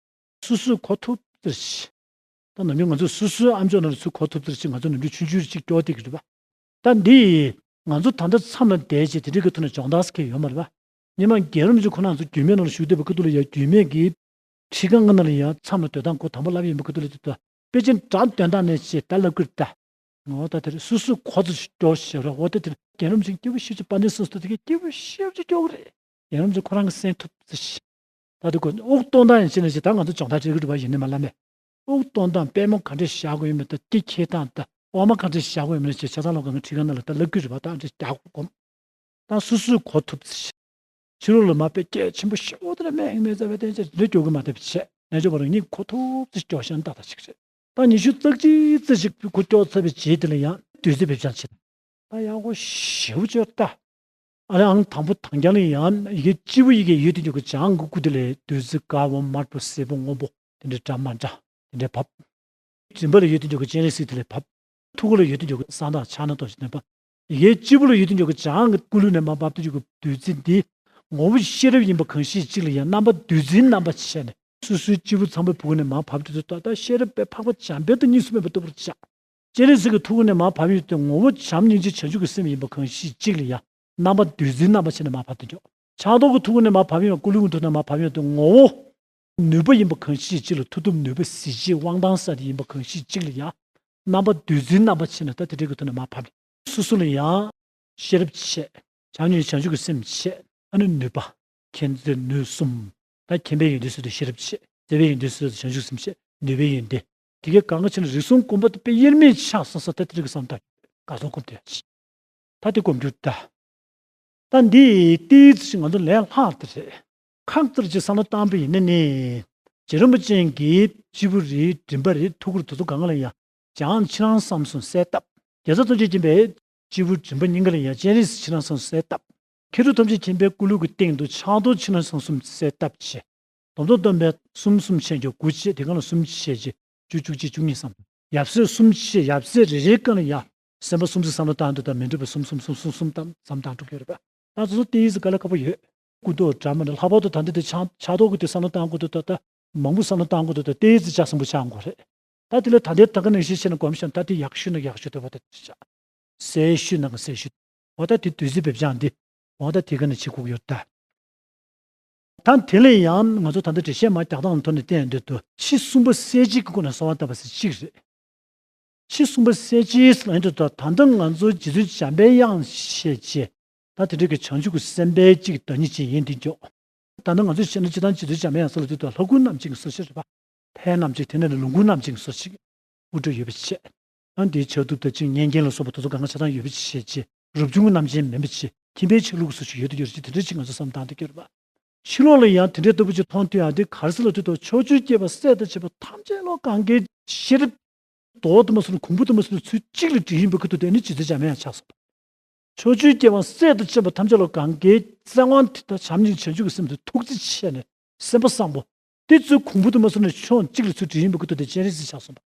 སོ་སོས་གོ་ཐུབ་ཚེ་རེད། ད་ནམ་རྒྱུན་ང་ཚོས་སོ་སོའི་ཨམ་ཅོག་ནང་ལ་ཚུར་གོ་ཐུབ་ཚེ་རེད་ཅེས་ང་ཚོ་ནམ་རྒྱུན་ཆུང་ཆུང་རེ་ཅིག་སྐྱོར་བསྡད་ཀྱི་རེད་པ། ད་འདི་ཡིས་ང་ཚོ་ད་ལྟ་མཚམས་ལ་བསྡད་བྱས་དེ་འདྲའི་གི་ཐོག་ནས་སྦྱོང་སྟངས་ཁེལ་ཡོད་མ་རེད་པ། ཉི་མ་རྒན་རབས་ཅིག་ཁོ་རང་ཚོ་རྒྱུད་སྨད་ནང་ལ་བཞུགས་བསྡད་པའི་ཁ་ཐུག་ལ་ཡང་རྒྱུད་སྨད་ཀྱི་ཁྲིད་ཁང་ནང་ལ་ཡང་མཚམས་ལ་སྡོད་སྟངས་ཁོ་དང་པོ་ལབ་ཡིན་པའི་ཁ་ཐུག་ལ་དེ་ལྟ་དཔེ་ཅན་སྒྲ་འདོན་སྟངས་ནས་བྱས་ད་ལབ་ཀྱི་རེད་ད། འོ་ད་དེར་སོ་སོས་གོ་ཚོད་སྐྱོར་ཞེས་ར། འོ་ད་དེར་རྒན་རབས་ཅིག་སྐྱེས་བུ་ཤེས་བྱ་དཔལ་ལྡན་སོ་སོ་དེ་གས་སྐྱེས་བུ་ཤེས་བྱ་སྐྱོར་གི་རེད། རྒན་རབས་ཅིག་ཁོ་རང་གིས་གསན་ཐུབ་ཚེ་ཤི། ད་དེ་ཁོ་དབུགས་གཏོང་སྟངས་ཡིན་ཕྱིན་ན་ཞིག་ད་ང་ཚོ་སྦྱོང་བརྡར་བྱེད་ཀྱི་རེད་པ། ཡིན་ནི་མ་ལ་མེད། དབུགས་གཏོང་སྟངས་པད་མོ་ག་འདྲས་བཞག་དགོས་ཡོད་མེད། ད་སྐེ་འཁྱེར་སྟངས་ད་འོ་མ་ག་འདྲས་བཞག་དགོས་ཡོད་མེད་ཅེས་ཆ་ཚང་ལོ་གང་གི་ཁྲིད་ཁང་ནང་ལ་ད་ལབ་ཀྱི་རེད་པ། ད་འདྲས་རྒྱག་དགོས་གོམས། ད་སོ་སོས་གོ་ཐུབ་ཚེ་ཤི། ཕྱི་ལོགས་ལ་མ་དཔེ་སྐད་ཆེན་པོ་ཞེ་པོ་དེ་འདྲ་སྨྲས་མེད་ཚ་བའི་བསྟན་བཅོས་འདི་སྐྱོར་གི་མ་ཐུབ་བྱས། རྣལ་འབྱོར་པ་རང་ཉིད་གོ་ཐུབ་ཚེ་སྐྱོར་ཤན་ཏག་ཏག་ཞིག་རེད། ད་ཉི་ཤུ་རྩ་གཅིག་ཙམ་ཞིག་ཁོ་སྐྱོར་ཚར་བའི་རྗེས་དེ་ལ་ཡང་བདུད་རྩི་བེད་སྤྱོད་བྱེད། ད་ཡག་པོ་ཞེ་པོ་ཅིག་ཡོད་ད། ཨ་ལས་ཨང་དང་པོ་དང་རྐྱང་ལ་ཡང་ཡི་གེ་སྤྱི་བོ་ཡི་གེ་ཡོད་དེ་འཇོག་གི་བྱང་གི་སྐུ་དེ་ལས་བདུད་རྩི་དཀར་པོ་དམར་པོ་སེར་པོ་སྔོན་པོ་དེ་འདྲའི་འདྲ་མ་འདྲ་དེ་འདྲའི་བབས། མགྲིན་པ་ལ་ཡོད་དེ་འཇོག་གི་སྤྱན་རས་གཟིགས་དེ་ལས་བབས། ཐུགས་ཀ་ལ་ཡོད་དེ་འཇོག་གི་གསང་བདག་ཕྱག་ན་རྡོ་རྗེ་སྟོན་པ། ཡི་གེ་སྤྱི་བོ་ལ་ཡོད་དེ་འཇོག་གི་བྱང་གི་སྐུ་ལུས་ནས་མར་བབས་དེ་འཇོག་གི་བདུད་རྩི་འདི་ངོ་བོ་ཤེས་རབ་ཡིན་པ་གང་ཞིག་གཅིག་ལ་ཡང་རྣམ་པ་བདུད་རྩིའི་རྣམ་པ་བྱས་ནས་སོ་སོའི་སྤྱི་བོ་ཚངས་པའི་བུ་གུ་ནས་མར་བབས་དུས་ད་ལྟ་ཤེས་རབ་པའི་འཕགས་པ་འཇམ་དཔལ་དང་གཉིས་སུ་མེད་པ་ལྟ་བུར་བྱ། སྤྱན་རས་གཟིགས་ཀྱི་ཐུགས་ཀ་ནས་མར་བབས་ཡོད་དེ་ངོ་བོ་བྱམས་སྙིང་རྗེ་བྱང་ཆུབ་ཀྱི་སེམས་ཡིན་པ་གང་ཞིག་གཅིག་ལ་ཡང་རྣམ་པ་བདུད་རྩིའི་རྣམ་པ་བྱས་ནས་མར་བབས་དེ་འཇོག་ཕྱག་རྡོར་གྱི་ཐུགས་ཀ་ནས་མར་བབས་ཡོད། སྐུ་ལུས་ཀྱི་ཐུགས་ནས་མར་བབས་ཡོད་དེ་ངོ་བོ། ནུས་པ་ཡིན་པ་གང་ཞིག་གཅིག་ལ་མཐུ་སྟོབས་ནུས་པ་གཟི་བརྗིད་དབང་ཐང་ས་དེ་ཡིན་པ་གང་ཞིག་གཅིག་ལ་ཡང་རྣམ་པ་བདུད་རྩིའི་རྣམ་པ་བྱས་ནས་ད་དེ་འདྲའི་གི་ཐོག་ནས་མར་བབས། སོ་སོ་ལ་ཡང་ཤེས་རབ་བྱས། བྱམས་སྙིང་རྗེ་བྱང་ཆུབ་ཀྱི་སེམས་བྱས། ཨ་ནི་ནུས་པ། མཁྱེན་བརྩེ་ནུས་གསུམ། ད་མཁྱེན་པའི་ཡོན་ཏན་ཟེར་དུས་ཤེས་རབ་བྱས། བརྩེ་བའི་ཡོན་ཏན་ཟེར་དུས་བྱང་ཆུབ་སེམས་བྱས། ནུས་པའི་ཡོན་ཏན། དེ་གའི་གང་ག་ཕྱིན་ན་རིགས་གསུམ་སྒོམ་པ་དེ་དཔེ་དབྱེར་མེད་ཆགས་སོང་ས། ད་དེ་འདྲའི་གི་བསམ་ད་ག་ཚོད་སྒོམ་དེ་ཡ་ཆེ། ད་དེ་སྒོམ་རྒྱུ་ད། ད་འདི་ཏིག་ཙམ་ཞིག་ང་ཚོ་ལས་སླ་དེ་རེད། ཁག་ཙམ་ཅིག་བསམ་བློ་བཏང་པ་ཡིན་ན་ནི། རྗེ་རིན་པོ་ཆེ་གི་སྤྱི་བོ་རེད། མགྲིན་པ་རེད། ཐུགས་ཀར་དེ་ཚོ་གང་ག་ལ་ཡང་བྱང་ཕྱི་ནང་གསང་གསུམ་གསལ་བཏབ། རྒྱལ་ཚབ་ཐམས་ཅད་མཁྱེན་པའི་སྤྱི་བོ་མགྲིན་པ་གཉིས་ཀ་ལ་ཡང་སྤྱན་རས་གཟིགས་ཕྱི་ནང་གསང་གསུམ་གསལ་བཏབ། མཁས་གྲུབ་ཐམས་ཅད་མཁྱེན་པའི་སྐུ་ལུས་ཀྱི་སྟེང་དུ་ཕྱག་རྡོར་ཕྱི་ནང་གསང་གསུམ་གསལ་བཏབ་བྱས། སྡོམ་པ་སྡོམ་པའི་གསུམ་གསུམ་ཕྱེད་ཀྱི་དགུ་བྱས། དེ་གང་ལ་གསུམ་ཕྱེད་ཀྱི་བཅུ། བཅུ་གཅིག་བཅུ་གཉིས་བསམ། ཡབ་སྲས་གསུམ་ཕྱེད། ཡབ་སྲས་རེ་རེའི་སྒང་ལ་ཡང་སེམས་དཔའ་སུམ་བརྩེགས་བསམ་བློ་བཏང་དུས་ད་མི་འགྲུབ་པའི་གསུམ་གསུམ་གསུམ་གསུམ་བསམ་བསམ་བཏང་འགྲོ་གི་ཡོད་རེད་པ། ད་སོ་སོ་ཏིག་ཙམ་དཀའ་ལས་ཁག་པོ་ཡོད། སྐུ་མདོག་འདྲ་མི་འདྲ་ལྷག་པར་དུ་ད་འདི་དེ་ཕྱག་ཕྱག་རྡོར་གྱི་དེ་བསམ་བློ་བཏང་དགོས་དུས་ད་ལྟ་མང་པོ་བསམ་བློ་བཏང་དགོས་དུས་ད་ཏིག་ཙམ་ལྕགས་ཟིང་པོ་ཆགས་དགོས་རེད། ད་དེ་ལ་ད་ལྟའི་ད་ག་ནང་བཞིན་བྱས་ནས་སྒོམ་བཞག་ན་ད་དེ་ཡག་ཤོས་ན་ཡག་ཤོས་དེ་བ་ད་དེ་བྱ། གསལ་ཤོས་ན་ག་གསལ་ཤོས། འོ་ད་དེ་བདུད་རྩི་བེད་སྤྱོད་འདི་འོ་ད་དེ་ག་ནས་བྱེད་དགོས་ཀྱི་ཡོད་ད། ད་དེ་ལས་ཡང་ང་ཚོ་ད་ལྟ་འགྲེལ་བཤད་མར་རྒྱག་སྟངས་ཐོག་ནས་བལྟས་ཡོང་དུས། ཕྱི་གསུམ་པོ་གསལ་བྱེད་ཀྱི་སྒོ་ནས་གསོལ་བ་བཏབ་པ་ཟེར་གཅིག་རེད། ཕྱི་གསུམ་པོ་གསལ་བྱེད་ཟེར་ཡོང་དུས། ད་ལྟ་ང་ཚོ་རྗེ་བཙུན་འཇམ་པའི་དབྱངས་ཞེས་བྱས། ད་དེ་འདྲ་གི་བྱང་ཆུབ་ཀྱི་སེམས་དཔའི་གཅིག་བདག་ཉིད་ཅན་ཡིན་དེ་འཇོག་ད་ལྟ་ང་ཚོས་བཤད་ན་སྤྱིར་བཏང་རྗེ་བཙུན་འཇམ་པའི་དབྱངས་ཟེར་ལབ་དུས། ད་ལྷ་སྐུ་རྣམ་བསྒྱིངས་ཀྱི་སོར་ཆ་རེད་པ། ཕའི་རྣམ་བསྒྱིངས། དེ་ནས་ལོངས་སྐུ་རྣམ་བསྒྱིངས་ཀྱི་སོར་ཆ་ཞིག་དབུ་སྐྲ་ཡོད་པ་བྱས། ཨ་འདིའི་ཕྱག་གདུབ་དང་གཅིག་སྙན་རྒྱན་ལ་སོགས་པ་དེ་ཚོ་གང་ག་ཆ་ཚང་ཡོད་པ་བྱས་བྱས། རབ་བྱུང་གི་རྣམ་ཅན་མིན་པ་བྱས། ཁྱིམ་པའི་ཆ་ལུགས་ཀྱི་སོར་ཆ་ཡོད་དུ་ཡོད་རེད་ཅེས། དེ་འདྲ་ཅིག་ང་ཚོ་བསམ་བློ་བཏང་སྟེ་བསྐྱོད་རེད་པ། ཕྱི་ལོགས་ལ་ཡང་དེ་འདྲའི་ལྟ་བུ་ཅིག་མཐོང་དུས། ཨ་འདི་ག་རེ་ཟེར་ལབ་དུས། ད་ཕྱོགས་བཅུའི་སྐྱེ་བོ་སྲས་དང་བཅས་པ་ཐམས་ཅད་ལ་གང་གའི་ཤེས་རབ་མདོག་ཙམ་མ་སོང་ན། གོང་བུ་ཙམ་མ་སོང་ན། ཚུལ་གཅིག་ལ་གྲུབ་ཡིན་པའི་ཁ་ཐུག་དེ་ནི་རྗེ་བཙུན་འཇམ་པའི་དབྱངས་ཆགས་སོང་པ། ཕྱོགས་བཅུའི་སྐྱེ་བོ་སྲས་དང་བཅས་པ་ཐམས་ཅད་ལ་གང་གའི་བཙན་དབང་དེ་དག་བྱམས་སྙིང་རྗེ་བྱང་ཆུབ་ཀྱི་སེམས་དེ་ཐུགས་རྗེ་ཆེ་ནས་སེམས་པ་བཟང་པོ། དེ་ཚུལ་གོང་བུ་དུ་མ་སོང་ནས་ཕྱོགས་གཅིག་ལ་ཚུར་དྲིལ་ཡིན་པའི་ཁུ་ཐུག་དེ་སྤྱན་རས་གཟིགས་ཆགས་སོང་པ།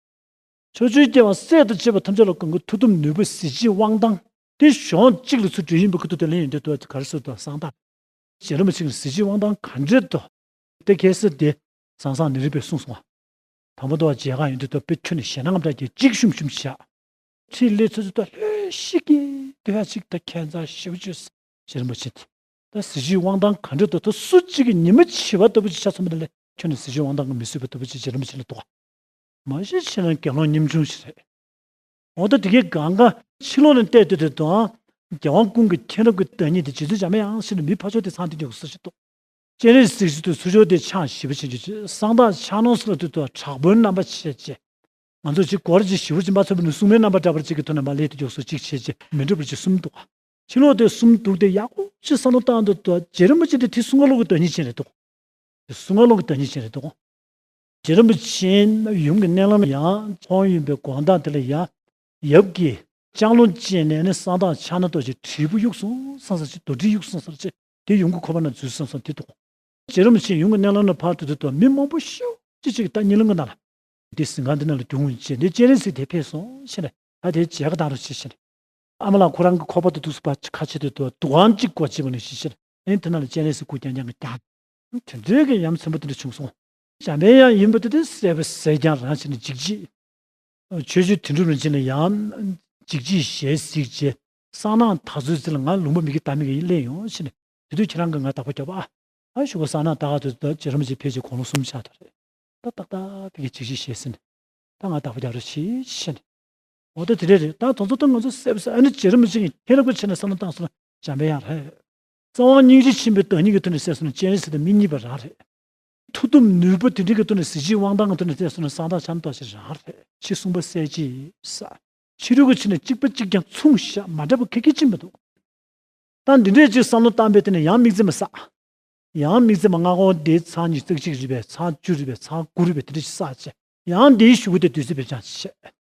ཕྱོགས་བཅུའི་སྐྱེ་བོ་སྲས་དང་བཅས་པ་ཐམས་ཅད་ལ་གང་གི་མཐུ་སྟོབས་ནུས་པ་གཟི་བརྗིད་དབང་ཐང་དེ་ཕྱོགས་གཅིག་ལ་ཚུར་དྲིལ་ཡིན་པའི་ཁུ་ཐུག་དེ་ལེན་ཡོང་དུས། ག་རེ་ཟེར་དུས། གསང་བདག་རྗེ་རིན་པོ་ཆེ་གི་གཟི་བརྗིད་དབང་ཐང་ག་འདྲ་འདུག་དེ་གལ་སྲིད་དེ་ཟང་ཟང་ནེ་རིང་བས་གསུངས་སོང་བ། དང་པོ་དུ་བ་མཇལ་ཁ་ཡོང་དུས། ད་དཔེ་ཁྱོན་ནས་ཞེད་སྣང་ངམ་འདྲ་གྱི་གཅིག་ཤུམ་ཤུམ་བཞག་ཕྲིན་ལས་ཚོད་ཚོད་ད་ལྷོད་ཤིག་གི་ལྟོས་ཡ་ཅིག་ད་ཁྱད་མཚར་ཞེ་པོ་ཅིག་རྗེ་རིན་པོ་ཆེ་དེ། ད་གཟི་བརྗིད་དབང་ཐང་ག་འདྲ་འདུག་ད་སུ་གཅིག་གི་ཉི་མ་བྱེད་པ་ལྟ་བུ་ཅིག་ཆགས་སོང་བ་དེ་ལས། ཁྱོན་ནས་གཟི་བརྗིད་དབང་ཐང་གིས་མི་བཟོད་པ་ལྟ་བུ་ཅིག་རྗེ་རིན་པོ་ཆེ་ལ་འདུག་ག་མ་གཞི་བྱས་ན་དགེ་སློང་ཉམ་ཆུང་ཞིག་རེད། འོ་ད་དེ་གའི་གང་ག་ཕྱི་ལོགས་ནས་བལྟས་དུས་དེ་དང་། རྒྱལ་དབང་ཀུན་གྱི་མཁྱེན་རབ་ཀྱི་བདག་ཉིད་དེ། རྗེ་བཙུན་འཇམ་པའི་དབྱངས་ཞེས་ནས་མི་ཕར་ཕྱོགས་དེ་ཚང་དེ་འཇོག་སྲོལ་ཞིག་འདུག་སྤྱན་རས་གཟིགས་ཞིག་ཏུ་ཚུར་ཕྱོགས་དེ་ཕྱག་ཞིབ་པོ་བྱེད་རྒྱུ་ཅིག་གསང་བདག་ཕྱག་ན་ཟུར་ལ་དུས་དུ་དྲག་པོའི་རྣམ་པ་བྱས་བྱས། ང་ཚོ་ཅིག་སྒོར་ཅིག་ཞིབ་པོ་ཅིག་མ་ཚོས་པ་ནི། སྲུང་མའི་རྣམ་པ་འདྲ་པོ་ཅིག་གི་ཐོག་ནས་མར་སླེབས་དེ་འཇོག་སྲོལ་ཅིག་བྱས་བྱས། མི་འདྲ་པོ་ཅིག་གསུམ་འདུག་ཕྱི་ལོགས་དེ་གསུམ་འདུག་དེ་ཡག་པོ་ཅིག་བསམ་བློ་བཏང་དུས་དུ། རྗེ་རིན་པོ་ཆེ་དེ་དེ་གསུང་ངག་ལུགས་ཀྱི་བདག་ཉིད་ཅན་རེད་འདུག་དེ་གསུང་ངག་ལུགས་ཀྱི་བདག་ཉིད་ཅན་རེད་འདུག་རྗེ་རིན་པོ་ཆེ་ཡུམ་གྱི་མནལ་ལམ་ཡང་མཐོང་ཡོང་བའི་དགོང་དག་དེ་ལ་ཡང་། ཡབ་ཀྱིས་ལྕང་ལོ་བཅད་ནས་ནི་གསང་བདག་ཕྱག་ན་རྡོ་རྗེ་དྲིལ་བུ་གཡུགས་སོང་བསམ་ས་ཅིག་རྡོ་དྲིལ་གཡུགས་སོང་བསམ་ས་ཅིག་དེ་ཡུམ་གྱི་ཁོག་པ་ན་འཛུལ་སོང་བསམ་དེ་འདུག་རྗེ་རིན་པོ་ཆེ་ཡུམ་གྱི་མནལ་ལམ་ནས་ཕར་འགྲོ་དུས་དུ་མི་མང་པོ་ཤོག་ཅིག་ཅིག་ད་གཉིད་ལམ་གྱི་ནང་ལ། དེ་གཟིམ་ཁང་འདི་ནང་ལ་རྒྱུགས་འོང་བྱས། འདི་སྤྱན་རས་གཟིགས་དེ་ཕེབས་སོང་ཞེས་ནས། ད་དེ་མཇལ་ཁ་བཏང་རོགས་བྱེད་ཞེས་ནས། ཨ་མ་ལགས་ཁོ་རང་གི་ཁོག་པ་དེ་འདུག་སེ་ཕར་ཁ་ཕྱེ་དུས་དུ་དུག་ཁང་གཅིག་སྒོ་ཕྱེ་བ་ནང་བཞིན་ཞེས་ནས། ཨེ་དེ་ནང་ལ་སྤྱན་རས་གཟིགས་སྐུ་རྐྱང་རྐྱང་གི་རྐྱང་། དེ་འདྲའི་གི་ཡ་མཚན་པོ་དེ་འདྲ་བྱུང་སོང་། འཇམ་པའི་དབྱངས་ཡིན་པ་དེ་དེ་གསལ་པོ་གསལ་རྐྱང་རང་བྱས་ནས་འཇིགས་བྱེད། ཆོས་རྗེ་དོན་གྲུབ་རིན་ཆེན་ལ་ཡང་འཇིགས་བྱེད་ཞལ་གཟིགས་བྱས། གསང་སྔགས་དར་ཚུལ་ཚེ་ལ་ང་ལུང་པ་མི་དགེ་ད་མི་དགེ་གླེང་ཡོང་ཞེས་ནས། དེ་དུས་ཁྱེད་རང་གིས་ང་བདག་པོ་རྒྱབ་ཨ། ཨ་ཞུ་བ། གསང་སྔགས་དར་དུས་ད་རྗེ་རིན་པོ་ཆེ་ཕལ་ཆེར་དགུང་ལོ་གསུམ་ཆགས་འདུག་རེད། ད་ཏག་ཏག་ཕ་གི་འཇིགས་བྱེད་ཞལ་གཟིགས་ནས། ད་ང་བདག་པོ་རྒྱབ་རོགས་བྱེད་ཞེས་ནས། འོ་ད་དེ་འདྲ་རེད། ད་དེ་ཚོ་ད་ང་ཚོ་གསལ་པོ་གསལ། ཨ་ནི་རྗེ་རིན་པོ་ཆེ་གི་མཁྱེན་རབ་ཀྱི་ཆ་ནས་བསམ་བློ་བཏང་སོང་ན་འཇམ་པའི་དབྱངས་རེད། གསང་བ་སྙིང་རྗེ་ཆེན་པོའི་བདག་ཉིད་ཀྱི་ཐོག་ནས་བཤད་སོང་ན་སྤྱན་རས་གཟིགས་དང་མི་གཉིས་པ་རང་རེད། མཐུ་སྟོབས་ནུས་པ་དེ་འདྲ་གི་ཐོག་ནས་གཟི་བརྗིད་དབང་ཐང་གི་ཐོག་ནས་བཤད་སོང་ན་གསང་བདག་ཕྱག་ན་རྡོ་རྗེ་རང་རེད། ཕྱི་གསུམ་པོ་གསལ་བྱེད་ས། ཕྱི་རོལ་གྱི་ཆ་ནས་གཅིག་པ་གཅིག་རྐྱང་མཚུངས་ཤག་མ་འདྲ་བ་ག་གེ་ཅིག་མི་འདུག་ད་འདི་འདྲས་ཅིག་བསམ་བློ་བཏང་པའི་སྟེང་ནས་ཡང་དམིགས་བརྩེ་མ་བསགས། ཡང་དམིགས་བརྩེ་མ་སྔ་གོང་དེའི་ཚར་ཉི་ཤུ་རྩ་གཅིག་རེད་པས། ཚར་བཅུ་རེད་པས། ཚར་དགུ་རེད་པས། དེ་འདྲས་ཅིག་བསགས་བྱས། ཡང་དེའི་གཞུག་གུ་དེ་བདུད་རྩི་འབེབས་སྦྱང་བྱས།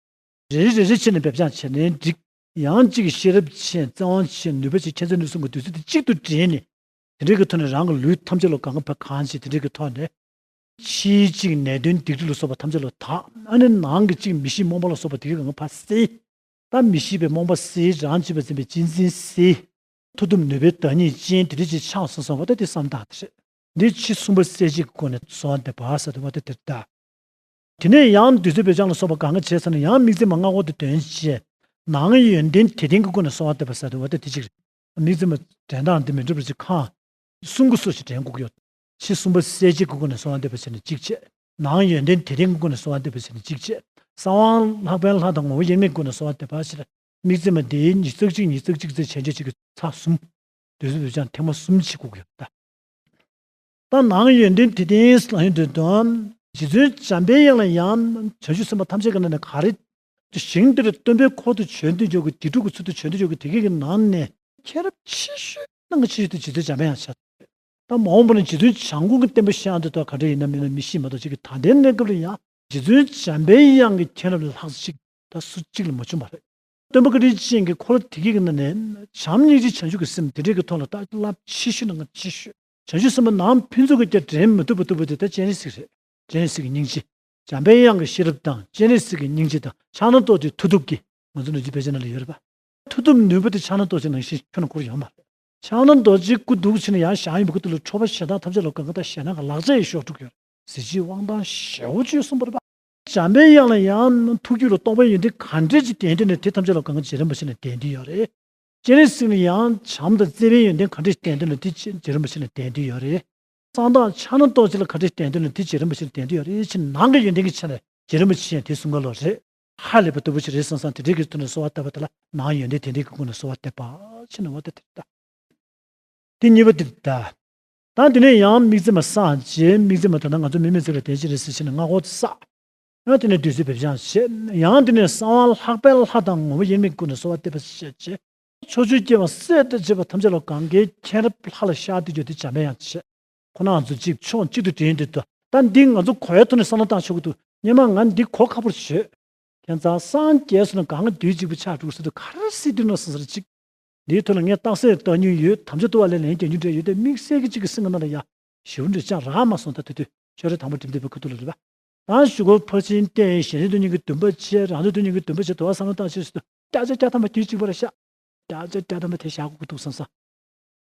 རེ་རེ་རེ་རེ་བྱས་ནས་འབེབས་སྦྱང་བྱས་ནའི་འགྲིག་ཡང་གཅིག་གི་ཤེས་རབ་ཆེ། བཙན་དབང་ཆེ། ནུས་པ་ཆེ། མཁྱེན་བརྩེ་ནུས་གསུམ་གྱི་བདུད་རྩི་དེ་གཅིག་ཏུ་འདྲེས་ནས། དེ་འདྲའི་གི་ཐོག་ནས་རང་གི་ལུས་ཐམས་ཅད་ལ་གང་ག་ཕར་གང་བྱེད། དེ་འདྲའི་གི་ཐོག་ནས། ཕྱིའི་གཅིག་ནད་གདོན་སྡིག་སྒྲིབ་ལ་སོགས་པ་ཐམས་ཅད་ལ་དག་ཨ་ནི་ནང་གི་གཅིག་མི་ཤེས་རྨོངས་པ་ལ་སོགས་པ་དེ་གི་གང་ག་ཕར་སེལ། ད་མི་ཤེས་པའི་རྨོངས་པ་སེལ། རང་གཅེས་པར་འཛིན་པའི་གཅེས་འཛིན་སེལ། མཐུ་སྟོབས་ནུས་པའི་བདག་ཉིད་ཅན་དེ་འདྲ་ཅིག་ཆགས་སོང་བསམ་པ་ད་དེ་བསམ་སྟངས་དེ་རེད། འདི་ཕྱི་གསུམ་པོ་གསལ་བྱེད་ཀྱི་སྒོ་ནས་གསོལ་བ་འདེབས་པ་ཟེར་དུས་པ་དེ་དེར་གདའ། དེ་ནས་ཡང་བདུད་རྩི་འབེབས་སྦྱང་ལ་སོགས་པ་གང་ག་བྱས་ཚར་ནས་ཡང་དམིགས་བརྩེ་མ་སྔ་གོང་དུ་འདོན་བྱས། ནང་ཡོན་ཏན་དད་ལྡན་གྱི་སྒོ་ནས་གསོལ་བ་འདེབས་པ་ཟེར་དུས་པ་དེ་དེ་གཅིག་རེད། དམིགས་བརྩེ་མ་དྲན་སྟངས་འདི་མི་འགྲུབ་པ་ཅིག་ཁང་། གསུམ་གྱི་སོ་ཞིག་དྲན་དགོས་ཀྱི་ཡོད། ཕྱི་གསུམ་པོ་གསལ་བྱེད་ཀྱི་སྒོ་ནས་གསོལ་བ་འདེབས་པ་བྱས་ནས་གཅིག་བྱས། ནང་ཡོན་ཏན་དད་ལྡན་གྱི་སྒོ་ནས་གསོལ་བ་འདེབས་པ་བྱས་ནས་གཅིག་བྱས། གསང་བ་ལྷག་པའི་ལྷ་དང་ངོ་བོ་དབྱེར་མེད་སྒོ་ནས་གསོལ་བ་འདེབས་པ་ཞེས། དམིགས་བརྩེ་མ་དེའི་ཉི་ཤུ་རྩ་གཅིག་ཉི་ཤུ་རྩ་གཅིག་ཚེ་བྱས་རྗེས་གཅིག་གི་ཚར་གསུམ། བདུད་རྩི་འབེབས་སྦྱང་ཐེངས་མ་གསུམ་བྱེད་དགོས་ཀྱི་ཡོད་ད། ད་ནང་ཡོན་ཏན་དད་ལྡན་ལ་ཡོན་ཏན་དང་། རྗེ་བཙུན་འཇམ་པའི་དབྱངས་ལ་ཡང་བྱང་ཆུབ་སེམས་དཔའ་ཐམས་ཅད་ཀྱི་ནང་ནས་ག་རེ། དེ་ཞིང་འདིར་སྟོན་པའི་འཁོར་དུ་བྱོན་དུ་འཇུག་གི། སྡིག་སྒྲིབ་ཀྱི་ཚུལ་དུ་བྱོན་དུ་འཇུག་གི། དེ་གའི་གི་ནང་ནས་མཁྱེན་རབ་ཆེ་ཤོས་ནང་གི་ཆེ་ཤོས་དེ་རྗེ་བཙུན་འཇམ་པའི་དབྱངས་ཆགས། ད་མ་འོངས་པ་ན་རྗེ་བཙུན་བྱམས་མགོན་གྱི་བསྟན་པ་བཤད་ཡོང་དུས་ད་ག་འདྲ་ཡིན་ན་མིན་ན་མི་ཤེས་མ་གཏོགས། ཅིག་གི་ད་ལྟའི་གནས་སྐབས་ལ་ཡང་རྗེ་བཙུན་འཇམ་པའི་དབྱངས་ཀྱི་མཁྱེན་རབ་ལ་ལྷག་ཅིག་ད་སུ་གཅིག་ལ་མ་བྱུང་བ་རེད། སྟོན་པ་བཀའ་དྲིན་ཅན་གྱི་འཁོར་དེ་གའི་གི་ནང་ནས་བྱམས་སྙིང་རྗེ་བྱང་ཆུབ་ཀྱི་སེམས་དེ་འདྲའི་གི་ཐོག་ལ་ད་རླབས་ཆེ་ཤོས་ནང་གི་ཆེ་ཤོས། བྱང་ཆུབ་སེམས་དཔའ་ནང་ཕུན་ཚོགས་ཀྱི་རྒྱ་འདྲེན་མི་ཐུབ་པ་ཐུབ་པ་དེ་ད་སྤྱན་རས་གཟིགས་རེད། སྤྱན་རས་གཟིགས་ཀྱི་སྙིང་རྗེ། འཇམ་པའི་དབྱངས་ཀྱི་ཤེས་རབ་དང་། སྤྱན་རས་གཟིགས་ཀྱི་སྙིང་རྗེ་དང་། ཕྱག་ན་རྡོ་རྗེའི་མཐུ་སྟོབས་ཀྱིས་ང་ཚོ་ནུས་རྒྱུ་དཔེ་ཆ་ནང་ལ་ཡོད་རེད་པ། མཐུ་སྟོབས་ནུས་པ་དེ་ཕྱག་ན་རྡོ་རྗེ་ནང་བཞིན་ཁྱོན་ནས་འཁོར་ཡོད་མ་རེད། ཕྱག་ན་རྡོ་རྗེའི་སྐུ་འདུག་ཕྱིན་ན་ཡང་བཞེངས་ཡོད་པའི་སྐུ་དེ་ལ་ཁྲོ་བ་ཞེ་སྡང་ཐམས་ཅད་ལ་གང་ག་ད་ཞེད་སྣང་གི་ལག་ཆ་ཡིས་གཞོག་འགྲོ་གི་ཡོད་རེད། གཟི་བརྗིད་དབང་ཐང་ཞེ་པོ་ཅིག་གསུངས་པ་རེད་པ། འཇམ་པའི་དབྱངས་ལ་ཡང་ཐུགས་རྒྱུད་ལ་རྟོགས་པའི་ཡོན་ཏན་ག་འདྲས་ཅིག་ལྡན་དེ་ནས་དེ་ཐམས་ཅད་ལ་གང་ག་རྗེ་རིན་པོ་ཆེ་ནས་ལྡན་དེ་ཡོད་རེད། སྤྱན་རས་གཟིགས་ལ་ཡང་བྱམས་དང་བརྩེ་བའི་ཡོན་ཏན་ག་འདྲས་ལྡན་དེ་ནས་དེ་རྗེ་རིན་པོ་ཆེ་ནས་ལྡན་དེ་ཡོད་རེད། གསང་བདག་ཕྱག་ན་རྡོ་རྗེ་ལ་ག་འདྲས་བསྟན་དོན་ལ་དེ་རྗེ་རིན་པོ་ཆེ་ལ་བསྟན་དོན་ཡོད་རེད། ཕྱི་ནང་གི་ཡོན་ཏན་གྱི་ཆ་ནས་རྗེ་རིན་པོ་ཆེ་ཡང་དེ་གསུང་ག་ལོ་རེད། ཧ་ལས་པ་ལྟ་བུ་ཞིག་རེད་བསམ་བསམ་དེ་འདྲས་ཀྱི་ཐོག་ནས་གསོལ་བ་བཏབ་པ་དེ་ལ་ནང་ཡོན་ཏན་དེ་འདྲས་ཀྱི་སྒོ་ནས་གསོལ་བ་བཏབ་པ་ཕྱི་ནང་བ་དེ་དེ་ལྟ། དེ་གཉིས་པ་དེ་ལྟ། ད་དེ་ནས་ཡང་དམིགས་བརྩེ་མ་བསགས་རྗེས་དམིགས་བརྩེ་མ་ད་ལྟ་ང་ཚོ་མི་མེད་ཚེ་ལ་དེ་ཅི་རེད་ཟེར་ཕྱི་ནས་སྔ་འགོག་བསགས། ཡང་དེ་ནས་བདུད་རྩི་འབེབས་སྦྱང་བྱེད། ཡང་དེ་ནས་གསང་བ་ལྷག་པའི་ལྷ་དང་ངོ་བོ་དབྱེར་མེད་ཀུན་ནས་གསོལ་བ་འདེབས་པ་ཞེས་བྱེད། ཕྱོགས་བཅུའི་སྐྱེ་བ་སྲས་དང་བཅས་པ་ཐམས་ཅད་ལ་གང་གའི་མཁྱེན་རབ་ལྷ་ལ་ཤར་ཏེ་གྱུར་ཏེ་འཇམ་པའི་དབྱངས་བྱེད། ཁོ་ན་ང་ཚོ་གཅིག་ཕྱོགས་གཅིག་ཏུ་དྲན་དུས་ད་འདི་ང་ཚོ་གོ་ཡ་ཐོག་ནས་བསམ་བློ་བཏང་ཆོག་གི་འདུག་སྙན་མ་ང་འདི་གོ་ཁག་པོར་བྱོས། ཁྱེད་ཚང་སངས་རྒྱས་སོང་ན་གང་དུས་གཅིག་པུ་ཆགས་འགྲོ་ཟེར་དུས་ག་རེ་སྲིད་དུས་ན་སོང་ཟེར་གཅིག་འདིའི་ཐོག་ལ་ངས་རྟགས་གསལ་བཏང་མྱོང་ཡོད། དམ་བཅའ་བཏུ་བ་ལས་ལན་རྒྱག་མྱོང་འདྲ་ཡོད་དེ་དམིགས་བསལ་གྱི་གཅིག་གི་སེམས་ཀྱི་ནང་ལ་ཡ་ཞེ་པོ་འདྲ་ཅང་རག་མ་སོང་། ད་དེ་དུས་ཆོས་རེ་དང་པོ་འགྲིམ་བསྡད་པའི་ཁ་ཐུག་ལ་རེད་པ། ད་གཞུག་གུ་ཕར་ཕྱིན་བལྟས་ཞེ་འདོད་དོན་གཉིས་ཀྱི་འདུན་པ་བྱས། རང་འདོད་དོན་གཉིས་ཀྱི་འདུན་པ་བྱས། དུ་བ་བསམ་བློ་བཏང་ཆོས་སུ་བརྒྱ་ཆ་བརྒྱ་ཐམ་པ་དུས་གཅིག་པ་རེད་ཤག་བརྒྱ་ཆ་བརྒྱ་ཐམ་པ་དེ་བཞག་དགོས་ཀྱི་འདུག་བསམ་བསམ།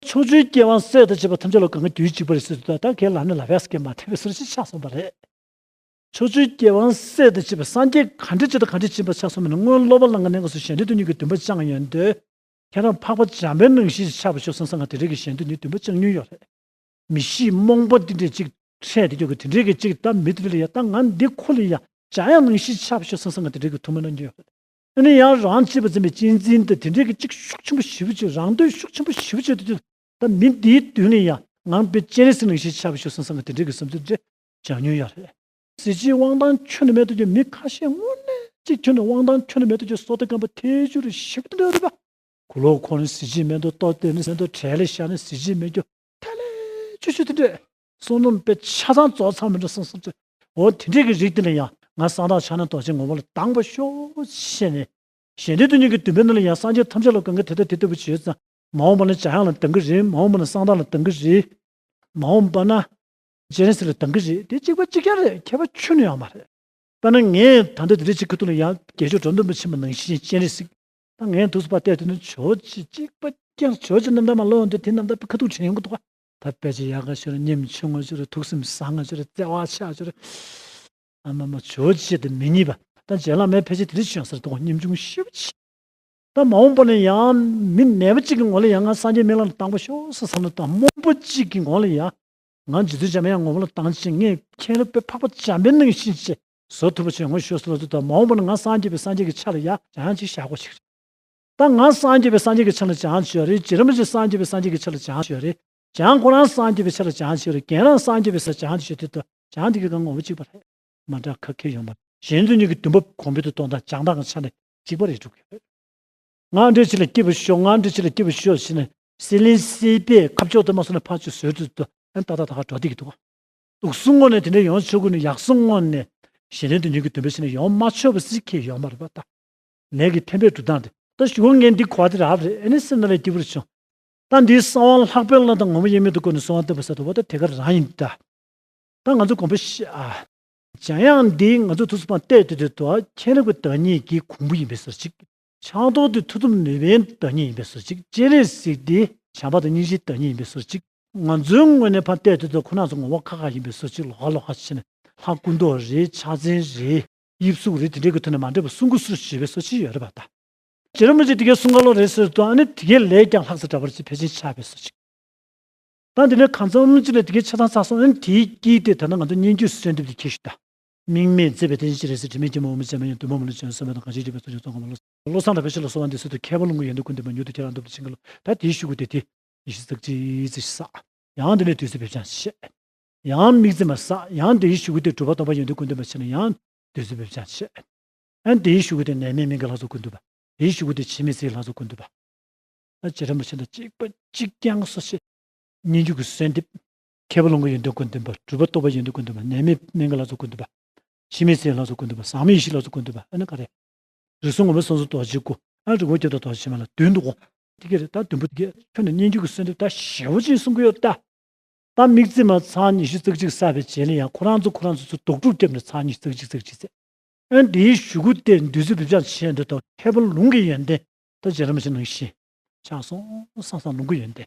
ཕྱོགས་བཅུའི་སྐྱེ་བ་སྲས་དང་བཅས་པ་ཐམས་ཅད་ལ་གང་ག་དུས་གཅིག་པ་རེད་ཟེར་དུས་ད་གའི་ལམ་ནས་ལ་བས་སྐད་མ་ཐེབས་པའི་སོར་ཞིག་ཆགས་སོང་བ་རེད། ཕྱོགས་བཅུའི་སྐྱེ་བ་སྲས་དང་བཅས་པ་སངས་རྒྱས་ག་འདྲ་ཅིག་དང་ག་འདྲ་ཕྱིན་པ་ཆགས་སོང་མིན་ན། སྔོན་སློབ་པ་ལ་ང་ནས་ང་ཚོ་ཞེ་འདོད་དོན་གཉིས་ཀྱི་འདུན་པ་བཅངས་ཡོང་དུས། ཁྱེད་རང་འཕགས་པ་འཇམ་པའི་ནང་བཞིན་ཆགས་པ་ཤོག་བསམ་བསམ་ང་དེ་འདྲའི་གི་ཞེ་འདོད་ནི་འདུན་པ་བཅངས་མྱོང་ཡོད་རེད། མི་གཤིས་རྨོངས་པ་འདི་འདྲའི་ཅིག་འཕྲད་དེ་ཀྱོག་གི་དེ་འདྲའི་གི་ཅིག་ད་མི་དེ་ལ་ཡ་ད་ང་འདི་ཁོ་ལ་ཡ་འཇམ་དབྱངས་ནང་བཞིན་ཆགས་པ་ཤོག་བསམ་བསམ་ང་དེ་འདྲའི་གི་ཐུགས་སྨོན་གནང་རྒྱུ་ཡོད་རེད། ཨ་ནི་ཡང་རང་གཅེས་པར་འཛིན་པའི་གཅེས་འཛིན་དང་དེ་འདྲའི་གི་ཅིག་ཤུགས་ཆེན་པོ་ཞེ་པོ་ཅིག་རང་འདོད་ཤུགས་ཆེན་པོ་ཞེ་པོ་ཅིག་དེ་དུས་ད་མི་འདིའི་མདུན་ལ་ཡ་ང་དཔེ་སྤྱན་རས་གཟིགས་ནང་བཞིན་ཆགས་པ་ཤོག་བསམ་བསམ་ང་དེ་འདྲའི་གི་བསམ་ཚུལ་འདྲ་བྱང་མྱོང་ཡོད་རེད། གཟི་བརྗིད་དབང་ཐང་ཁྱོན་ནས་མེད་དུ་གྱུར། མི་ཁ་ཤས་དངོས་གནས་གཅིག་ཁྱོན་ནས་དབང་ཐང་ཁྱོན་ནས་མེད་དུ་གྱུར། བསོད་བདེ་སྒམ་པོ་ཐལ་འགྱུར་ཞིབ་ཏུ་འདོད་རེད་པ། གུ་ལོ་ཁོ་ནི་གཟི་བརྗིད་མེད་འདུག་ལྟོ་ལྡིར་ནི་མེད་འདུག་གྲལ་ལ་བཞག་ནི་གཟི་བརྗིད་མེད་རྒྱུ་ཐལ་ལེ་ཆུ་ཆུ་དེ་འདྲས། བསོད་ནམས་དཔེ་ཆ་ཚང་རྫོགས་ཚར་མི་འདྲ་སོང་སོང་ཚེ། འོ་དེ་འདྲས་ཀྱི་རིགས་དེ་ལ་ཡང་ང་གསང་བདག་ཕྱག་ན་རྡོ་རྗེ་ངོ་བོ་ལ་སྡང་པོ་ཤོག་བྱས་ནས། ཞེ་འདོད་དོན་གཉིས་ཀྱི་འདུན་པའི་ནང་ལ་ཡང་སངས་རྒྱས་ཐམས་ཅད་ལ་གང་ག་དེ་ལྟ་དེ་ལྟ་བུ་བྱེད་ཙང་མ་འོངས་པ་ན་འཇམ་དབྱངས་ལ་སྡང་གི་རེད། མ་འོངས་པ་ན་གསང་བདག་ལ་སྡང་གི་རེད། མ་འོངས་པ་ན། སྤྱན་རས་གཟིགས་ལ་སྡང་གི་རེད། དེ་གཅིག་པ་གཅིག་རྐྱང་རེད། ཁྱད་པར་ཁྱོན་ནས་ཡོད་མ་རེད། དཔེར་ན་ངས་ད་ལྟ་དེ་འདྲ་ཅིག་ཁ་ཐུག་ལ་ཡང་རྒྱལ་མཆོག་འགྲོ་དོན་པ་ཆེན་པོ་ནང་བཞིན་སྤྱན་རས་གཟིགས། ད་ངས་འདུག་སེ་ཕར་བལྟས་དུས་ན་ཇོ་བོ་རྗེ་གཅིག་པ་རྐྱང་། ཇོ་བོ་རྗེ་རྣམ་ཐར་མར་ཀློག་ཡོང་དུས་དེ་རྣམ་ཐར་ཁ་ཐུག་དྲན་ཡོང་གི་འདུག་ག་ད་དཔེ་ཆ་ཡག་ག་ཤོར། ཉམ་ཆུང་ང་ཤོར། ཐུགས་སེམས་བཟང་ང་ཤོར། བརྩེ་བ་ཆགས་ཤོར། ཨ་མ་མ་ཇོ་བོ་རྗེ་དེ་མི་རྙེད་པ། ད་རྗེ་བླ་མའི་ཕལ་ཆེར་དེ་འདྲ་ཞིག་ཡོང་ས་རེད་འདུག་ག་ཉམ་ཆུང་ཞེ་པོ་ཅིག་ད་མ་འོངས་པ་ནས་ཡང་མི་ནད་པ་གཅིག་གི་ངོ་ལ་ཡང་ང་སངས་རྒྱས་སྨན་བླ་ལ་སྡང་པོ་ཤོག་ཟེར་བསམ་བློ་བཏང་། རྨོངས་པ་གཅིག་གི་ངོ་ལ་ཡང་ང་རྗེ་བཙུན་འཇམ་དབྱངས་ངོ་བོ་ལ་སྡང་ཅིང་ངས་མཁྱེན་རབ་དཔེ་འཕགས་པ་འཇམ་པའི་ནང་བཞིན་ཅིག་བཟོ་ཐུབ་པ་བྱེད་ངོ་ཤོག་ཟེར་ལབ་དུས་ད་མ་འོངས་པ་ནས་ང་སངས་རྒྱས་པའི་སངས་རྒྱས་ཀྱི་ཆ་ལ་ཡ་འཇམ་དབྱངས་གཅིག་བཞག་དགོས་ཤིག་ད་ང་སངས་རྒྱས་པའི་སངས་རྒྱས་ཀྱི་ཆ་ལ་འཇམ་དབྱངས་ཅིག་ཡོད་རེད། རྗེ་རིན་པོ་ཆེ་སངས་རྒྱས་པའི་སངས་རྒྱས་ཀྱི་ཆ་ལ་འཇམ་དབྱངས་ཅིག་ཡོད་རེད། འཇམ་དབྱངས་ཁོ་རང་སངས་རྒྱས་པའི་ཆ་ལ་འཇམ་དབྱངས་ཅིག་ཡོད་རེད། རྒན་རང་སངས་རྒྱས་པའི་ས་འཇམ་དབྱངས་ཅིག་ཡོད་དུས་ད་འཇམ་དབྱངས་དེ་གའི་ངོ་བོ་གཅིག་པ་རེད། མ་འདྲ་ཁ་ཁྱེར་ཡོང་བ། གཞན་དོན་གཉིས་ཀྱི་འདུན་པ་གོང་འཕེལ་དུ་གཏོང་སྟངས་སྦྱང་སྟངས་ཀྱི་ཆ་ནས་གཅིག་པ་རེད་འགྲོ་གི་ཡོད། ང་འདྲ་ཅིག་ལ་སྐྱིད་པོ་ཤོག་ང་འདྲ་ཅིག་ལ་སྐྱིད་པོ་ཤོག་ཟེར་ནས་སྲིད་ལིང་སྲིད་པས་ཁ་ཕྱོགས་དུ་མ་སོང་ནས་ཕར་ཚུར་བཟོས་དུས་དུ་ཨ་ཏག་ཏག་ཏག་འགྲོ་བསྡད་ཀྱི་འདུག་སྡུག་སོང་དངོས་གནས་དེ་འདྲ་ཡོང་ཆོག་གི་ནི་ཡག་སོང་དངོས་གནས་གཞན་དོན་དོན་གཉིས་ཀྱི་འདུན་པ་ཞིག་ནས་ཡོང་མ་ཆོག་པ་ཟེར་ཁྱེད་ཡོད་མ་རེད་པ། ད་ལས་ཀྱི་ཕན་པའི་སྒྲུབ་སྟངས་དེ་ད་གཞུག་གུ་ངས་འདི་གོ་བ་དེ་རག་རེད། ཨ་ནི་སེམས་ནང་ལ་སྐྱིད་པོ་རེ་བྱུང་། ད་འདིའི་གསང་བ་ལྷག་པའི་ལྷ་དང་ངོ་བོ་དབྱེར་མེད་དུ་བཀོད་ནས་གསོལ་བ་བཏབ་པ་ཟེར་དུས་འོ་ད་དེ་ག་རང་ཡིན་ད། ད་ང་ཚོ་དགོངས་པ་ཤེས་ཨ། འཇམ་དབྱངས་འདི་ང་ཚོ་ཐུགས་སུ་པང་གཏད་དེ་དུས་དུ་མཁྱེན་རབ་ཀྱི་བདག་ཉིད་ཀྱི་གོང་བུ་ཡིན་པའི་ཟུར་གཅིག་ཕྱག་རྡོར་དེ་མཐུ་སྟོབས་ནུས་པའི་བདག་ཉིད་ཡིན་པའི་ཟུར་གཅིག་སྤྱན་རས་གཟིགས་དེ་བྱམས་པ་དང་སྙིང་རྗེའི་བདག་ཉིད་ཡིན་པའི་ཟུར་གཅིག་ང་ཚོའི་ངོས་ནས་ཕར་བལྟས་དུས་དུ་ཁོ་རང་ཚོ་ངོ་བོ་ཁ་ཁ་ཡིན་པའི་ཟུར་གཅིག་ལོགས་ཀ་ལོགས་ཀ་བྱས་ནས་ལྷ་སྐུ་མདོག་རེད། ཕྱག་མཚན་རེད། དབྱིབས་གཟུགས་རེད། དེ་འདྲའི་གི་ཐོག་ནས་མ་འདྲ་བ་གསུང་གི་ཟུར་ཞེས་པའི་ཟུར་གཅིག་ཡོད་རེད་པ་ད། རྗེ་རིན་པོ་ཆེ་དེ་གའི་གསུང་ག་ལོ་རེད་ཟེར་དུས་ཨ་ནི་དེ་གའི་ལས་ཀྱང་ལྷག་ས་འདྲ་བར་ཅིག་ཕལ་ཆེར་ཆགས་པའི་ཟུར་གཅིག་ད་དེ་ནས་གང་འཚམ་ཅིག་ལ་དེ་གའི་ཆ་ཚང་ཚར་སོང་། ཨ་ནི་དེའི་དཀྱིལ་དེ་ད་ནང་ང་ཚོ་སྙན་བརྒྱུད་གསོལ་འདེབས་དེ་འཁྱེར་ཞུ་ད། དམིགས་མེད་མཛད་པའི་བསྟན་བཅོས་རེད་ཟེར། དྲི་མེད་ཉི་མ་འོད་མ་ཆེན་མ་ཡིན། འདུན་མ་མ་ལུས་བྱང་སེམས་དང་གང་ཞིག་སྒྲིབ་པའི་ཚོགས་ཀྱང་ཚོགས་ངོ་མ་ལོ། བློ་བཟང་གྲགས་པའི་ཞི་ལ་གསོལ་བ་འདེབས་ཟེར་དུས་མཁས་པ་ལོངས་སྐུ་ཡོན་ཏན་ཀུན་ལྡན་པ་མྱུར་དུ་ཁྱེད་རང་ཐོབ་སྟེ་ཕྱིན་ག་ལོ། ད་དེའི་ཤུལ་དེ་དེ་ཉི་ཤུ་རྩ་གཅིག་ཙམ་ཞིག་བསགས། ཡང་དེ་ནས་བདུད་རྩི་འབེབས་སྦྱང་བྱེད། ཡང་དམིགས་བརྩེ་མ་བསགས། ཡང་དེའི་ཤུལ་དེ་གྲུབ་པ་སྟོང་པ་ཡོན་ཏན་ཀུན་ལྡན་པ་ཕྱིན་ན་ཡང་བདུད་རྩི་འབེབས་སྦྱང་བྱེད། ཡང་དེའི་ཤུལ་དེ་ནད་མེད་སྨན་གྱི་ལྷ་ཚོགས་ཀུན་འདུས་པ། དེའི་ཤུལ་དེ་འཆི་མེད་ཚེའི་ལྷ་ཚོགས་ཀུན་འདུས་པ། ད་རྗེ་རིན་པོ་ཆེ་དང་གཅིག་པ་གཅིག་རྐྱང་སོ་ཞེས། སྙན་བརྒྱུད་ཀྱི་གསོལ་འདེབས། མཁས་པ་ལོངས་སྐུ་ཡོན་ཏན་ཀུན་ལྡན་པ། གྲུབ་པ་སྟོང་པ་ཡོན་ཏན་ཀུན་ལྡན་པ། ནད་མེད་སྨན་གྱི་ལྷ་ཚོགས་ཀུན་འདུས་པ། འཆི་མེད་ཚེའི་ལྷ་ཚོགས་ཀུན་འདུས་པ། ཟག་མེད་ཡེ་ཤེས་ལྷ་ཚོགས་ཀུན་འདུས་པ། ཨ་ནི་ག་རེ། རིགས་གསུམ་མངོན་པར་སོ་སོར་རྟོག་བྱེད་སྐུ། ཨ་རིགས་ངོར་སྐྱེ་དང་རྟོག་བྱེད་མ་ལ་བདུན་འདུག་གོ། དེ་ག་རེ་ད་བདུན་པོ་དེ་ག་ཁྱོན་ནས་སྙན་བརྒྱུད་ཀྱི་གསོལ་འདེབས་ད་ཞེ་པོ་ཅིག་གསུང་གི་ཡོད་ད། ད་དམིགས་བརྩེ་མ་ཚར་ཉི་ཤུ་རྩ་གཅིག་བསགས་པའི་རྗེས་ལ་ཡང་ཁོ་རང་ཚོ་ཁོ་རང་ཚོ་ཚོ་ལྡོག་ཕྲུག་བརྒྱབ་ནས་ཚར་ཉི་ཤུ་རྩ་གཅིག་རྩ་གཅིག་ཚེ། ཨ་འདིའི་ཤུལ་དེ་བདུད་རྩི་འབེབས་སྦྱང་བྱེད་འདོད་དང་མཁས་པ་ལུང་གི་ཡོན་ཏན་ད་རྗེ་རིན་པོ་ཆེ་ནང་བཞིན་ཆགས་སོང་བསམ་བསམ་ལུང་གི་ཡོན་ཏན།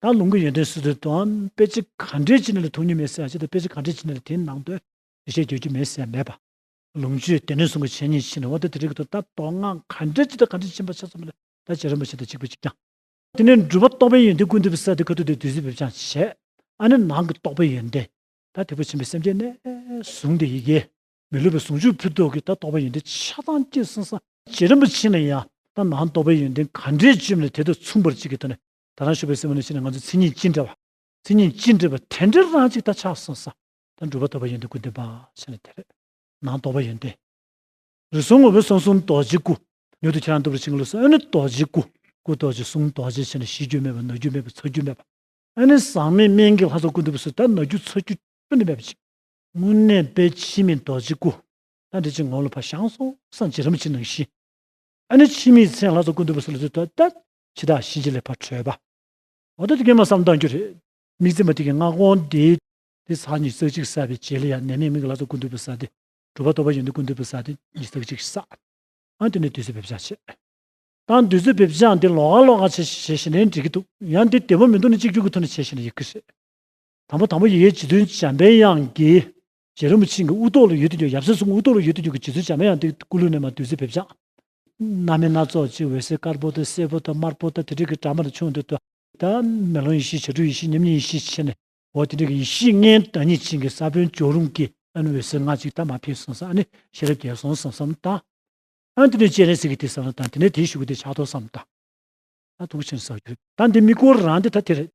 ད་ལུང་གི་ཡོན་ཏན་སུ་དེ་དང་དཔེ་ཆ་ག་འདྲས་ཅིག་ནས་ལ་ཐུགས་མཉེས་མེད་ཟེར་ཡ་ཅིག་དང་དཔེ་ཆ་ག་འདྲས་ཅིག་ནས་ལ་དེའི་ནང་དོན་འགྲེལ་བཤད་རྒྱག་རྒྱུ་མེད་ཟེར་ཡ་མེད་པ། ལུང་ཆོས་སྡེ་སྣོད་གསུམ་གྱི་འཆད་ཉན་ཕྱིན་ནས་འོ་ད་དེ་རིགས་ཀྱི་ཐོག་ད་མདོ་སྔགས་ག་འདྲས་ཅིག་དང་ག་འདྲས་ཕྱིན་པ་ཆ་ཚང་མ་ལ་ད་རྗེ་རིན་པོ་ཆེ་དང་གཅིག་པ་གཅིག་རྐྱང་། དེ་ནས་སྒྲུབ་པ་སྟོང་པའི་ཡོན་ཏན་ཀུན་འདུས་པའི་ས་དེ་ཁ་ཐུག་དེ་བདུད་རྩི་འབེབས་སྦྱང་བྱས། ཨ་ནི་ནང་གི་རྟོགས་པའི་ཡོན་ཏན། ད་དེ་ཕུ་ཆེན་པོའི་སེམས་ཅན་ནས་བཟུང་སྟེ་ཡི་གེ་མི་སླུ་བའི་ཟུང་འཇུག་ཕུལ་ཐོག་གི་ད་རྟོགས་པའི་ཡོན་ཏན་ཆ་ཚང་སྐྱེས་སོང་ས། རྗེ་རིན་པོ་ཆེ་ལ་ཡང་ད་ནང་རྟོགས་པའི་ཡོན་ཏན་ག་འདྲས་བཅོམ་ནས་དེ་དང་མཚུངས་པར་གཅིག་གི་ཐོག་ནས་ད་རང་ཞུ་བའི་སེམས་ནས་ཕྱིན་ནས་ང་ཚོ་མཚན་ཉིད་ཅི་འདྲ་བ། མཚན་ཉིད་ཅི་འདྲ་བ་དེ་འདྲ་རང་གཅིག་ད་ཆགས་སོང་ས། ད་འགྲུབ་པ་རྟོགས་པའི་ཡོན་ཏན་ཀུན་ལྡན་པ་ཟེར་ནས་དེ་རེད། ནང་རྟོགས་པའི་ཡོན་ཏན། རིགས་གསུམ་དབང་པོའི་གསང་གསུམ་རྡོ་རྗེའི་སྐུ། མྱུར་དུ་ཁྱེད་རང་ཐོབ་པར་བྱིན་གྱིས་རློབས་སོ། ཨ་ནི་རྡོ་རྗེའི་སྐུ། སྐུ་རྡོ་རྗེ་གསུང་རྡོ་རྗེ་བྱས་ནས་ཤི་རྒྱུ་མེད་པ་ན་རྒྱུ་མེད་པ་ཚ་རྒྱུ་མེད་པ། ཨ་ནི་ཟག་མེད་སྨན་གྱི་ལྷ་ཚོགས་ཀུན་འདུས་པ་སོགས་ད་ན་རྒྱུ་ཚ་རྒྱུ་ཁྱོན་ནས་མེད་པ་ཅིག་དངོས་གནས་དཔེ་འཆི་མེད་རྡོ་རྗེའི་སྐུ། ད་འདི་ཅིག་ངོ་ལ་ཕར་བཞེངས་སོང་སངས་རྒྱས་རིན་པོ་ཆེ་ནང་བཞིན། ཨ་ནི་འཆི་མེད་མཚན་ལྷ་ཚོགས་ཀུན་འདུས་པ་སོགས་ལ་ཚུལ་ད་ལྟ་འཆི་བདག་གཤིན་རྗེ་ལས་ཕར་གྲོལ་བ། འོ་ད་དེ་གས་མ་བསམ་བཏང་རྒྱུ་རེད། དམིགས་བརྩེ་མ་དེ་གི་སྔ་དགོང་དེ། དེ་ཚར་ཉི་ཤུ་རྩ་གཅིག་བསགས་པའི་རྗེས་ལ་ཡང་ནད་མེད་སྨན་གྱི་ལྷ་ཚོགས་ཀུན་འདུས་པ་བསགས་ཏེ། གྲུབ་པ་རྟོགས་པའི་ཡོན་ཏན་ཀུན་འདུས་པ་བསགས་ཏེ་ཉི་ཤུ་རྩ་གཅིག་བསགས། ཨ་དེ་ནས་དུས་ཚོད་བེད་སྤྱོད་བྱེད། ད་དུས་ཚོད་བེད་སྤྱོད་དེ་ལོགས་ཀ་ལོགས་ཀ་བྱས་བྱས་བྱས་ནས་འགྲིག་གི་འདུག་ཡང་དེ་བདེ་པོ་མི་འདུག་ན་གཅིག་གྱུར་གྱི་ཐོག་ནས་བྱས་བྱས་ནས་ཡག་གི་རེད། དང་པོ་དང་པོ་ཡི་གེའི་རྗེ་བཙུན་འཇམ་པའི་དབྱངས་ཀྱིས། རྗེ་རིན་པོ་ཆེ་གི་དབུ་ཏོག་ལ་ཡོད་དུ་འཇུག་ཡབ་སྲས་གསུམ་གྱི་དབུ་ཏོག་ལ་ཡོད་དུ་འཇུག་གི་རྗེ་བཙུན་འཇམ་པའི་དབྱངས་དེ་སྐུ་ལུས་ནས་མར་དུས་ཚོད་བེད་སྤྱོད། སྣ་མིན་སྣ་ཚོགས་ཅིག་འོད་ཟེར་དཀར་པོ་དང་སེར་པོ་དང་དམར་པོ་དང་དེ་འདྲ་གི་འདྲ་མ་དང་ཆུང་དུ་དུ། ད་མེ་ལོང་ཡེ་ཤེས་བྱ་གྲུབ་ཡེ་ཤེས་མཉམ་ཉིད་ཡེ་ཤེས་བྱས་ནས། འོ་དེ་འདྲ་གི་ཡེ་ཤེས་ལྔའི་བདག་ཉིད་ཅན་གྱི་ས་བོན་སྦྱོར་རུང་གི་ཨ་ནི་འོད་ཟེར་ལྔ་ཅིག་ད་མར་ཕེབས་སོང་ས། ཨ་ནི་ཤེས་རབ་རྒྱས་སོང་བསམ་བསམ་དང་། ཨ་ནི་དེ་ནས་སྤྱན་རས་གཟིགས་ཀྱི་དེ་བསམ་བློ་བཏང་། དེ་ནས་དེའི་གཞུག་གུ་དེ་ཕྱག་རྡོར་བསམ་བློ་བཏང་། ད་ཐུགས་ཆེན་ཟེར་རྒྱུ་རེད། ད་འདི་དམིགས་སྐོར་རང་དེ་ད་དེ་རེད།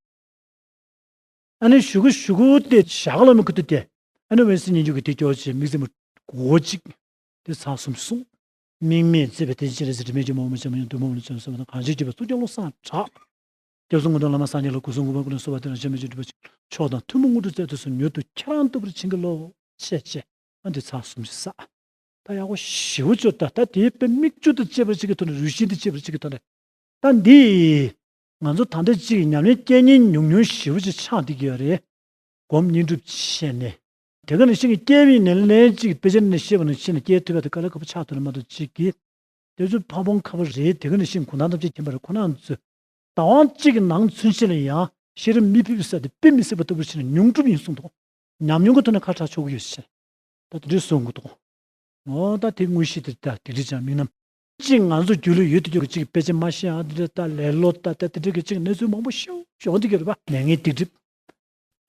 ཨ་ནི་གཞུག་གུ་གཞུག་གུ་དེ་ཞག་ལ་མི་ཁུ་དུ་དེ། ཨ་ནི་འོད་ཟེར་སྙན་བརྒྱུད་ཀྱི་དེ་སྐྱོར་བྱས་དམིགས་བརྩེ་མ་གོ་གཅིག་དེ་ཚར་གསུམ་གསུངས། དམིགས་མེད་བརྩེ་བའི་དེ་ཅི་རེད་ཟེར། དྲི་མེད་ཀྱི་མོག་མོག་ཅན་མ་ཡང་དུ་མོ་མོ་ཅན་སོང་བ་དང་གང་ཞིག་བརྗོད་པ་གཙུག་རྒྱན་བློ་བཟང་གྲགས། སྐྱབས་གསུམ་མགོན་དང་བླ་མ་སངས་རྒྱས་ལ། སྐུ་གསུམ་གུས་པ་ཀུན་ལས་བསུ་བ་དེ་རང་ཆེན་མི་ཆེན་སྒྲུབ་པ་ཆེན་མཆོག་དང་ཐུན་མོང་དངོས་གྲུབ་སྩལ་དུ་གསོལ། མྱུར་དུ་ཁྱེད་རང་ཐོབ་པར་བྱིན་གྱིས་རློབས་ཞེས་བྱས། ཨ་འདི་ཚར་གསུམ་ཞིག་བསགས། ད་ཡག་པོ་ཞེ་པོ་ཅིག་ད་ད་དེའི་དཔེ་མིག་ཆུ་དང་བཅས་པར་གཅིག་གི་ཐོག་ནས་རུས་ཤིང་དང་བཅས་པར་གཅིག་གི་ཐོག་ནས། ད་འདི་ང་ཚོ་ད་ལྟ་གཅིག་ཉམས་ལེན་སྐད་གཉིས་ཉུང་ཉུང་ཞེ་པོ་ཅིག་ཆགས་བསྡད་ཀྱི་ཡོད་རེད། སྒོམ་བསྙེན་སྒྲུབ་བྱས་ནས། དེ་ག་ནང་བཞིན་གྱི་སྐྱེ་བའི་ནས་ལན་གཅིག་དཔེ་ཆ་ནས་བཤད་པ་ནང་བཞིན་སྐྱེ་ཐུབ་ཡག་དེ་དཀའ་ལས་ཁག་པོ་ཆགས་ཐུབ་ནི་མ་གཏོགས་གཅིག་གིས། དེ་ཚོ་ཕ་བོང་ཁ་བ་རེད། དེ་ག་ནང་བཞིན་གུང་ཐང་ཐམས་ཅད་མཁྱེན་པ་རེད། ཁོ་རང་ཚོས་བདག་དབང་གཅིག་གི་ནང་ཚུན་ཆད་ལ་ཡང་ཤེས་རབ་མི་ཕམ་ས་དེ་དཔེ་མི་སྲིད་པ་ལྟ་བུ་བྱས་ནས་ཉུང་འགྲུབ་ཡིན་གསུངས་འདུག་ཉམས་མྱོང་གི་ཐོག་ནས་ཁ་གྲག་ཆོག་གི་ཡོད་ཟེར། ད་དེ་འདྲས་གསུང་གི་འདུག་འོ་ད་དེ་དངོས་གཞི་དེ་ད་དེ་འདྲས་ཀྱང་དམིགས་རྣམ། གཅིག་ང་ཚོ་རྒྱུད་ལ་ཡོད་དུ་ཡོད་ཀྱི་གཅིག་དཔེ་ཆ་མ་ཤེས་ཨ་དེ་འདྲས་ད་ལེ་ལོ་ད་ད་དེ་འདྲས་ཀྱི་གཅིག་གནས་ཚུལ་མང་པོ་ཤོད་ཤོད་འདི་གི་རེད་པ། ནད་ངན་སྡིག་སྒྲིབ།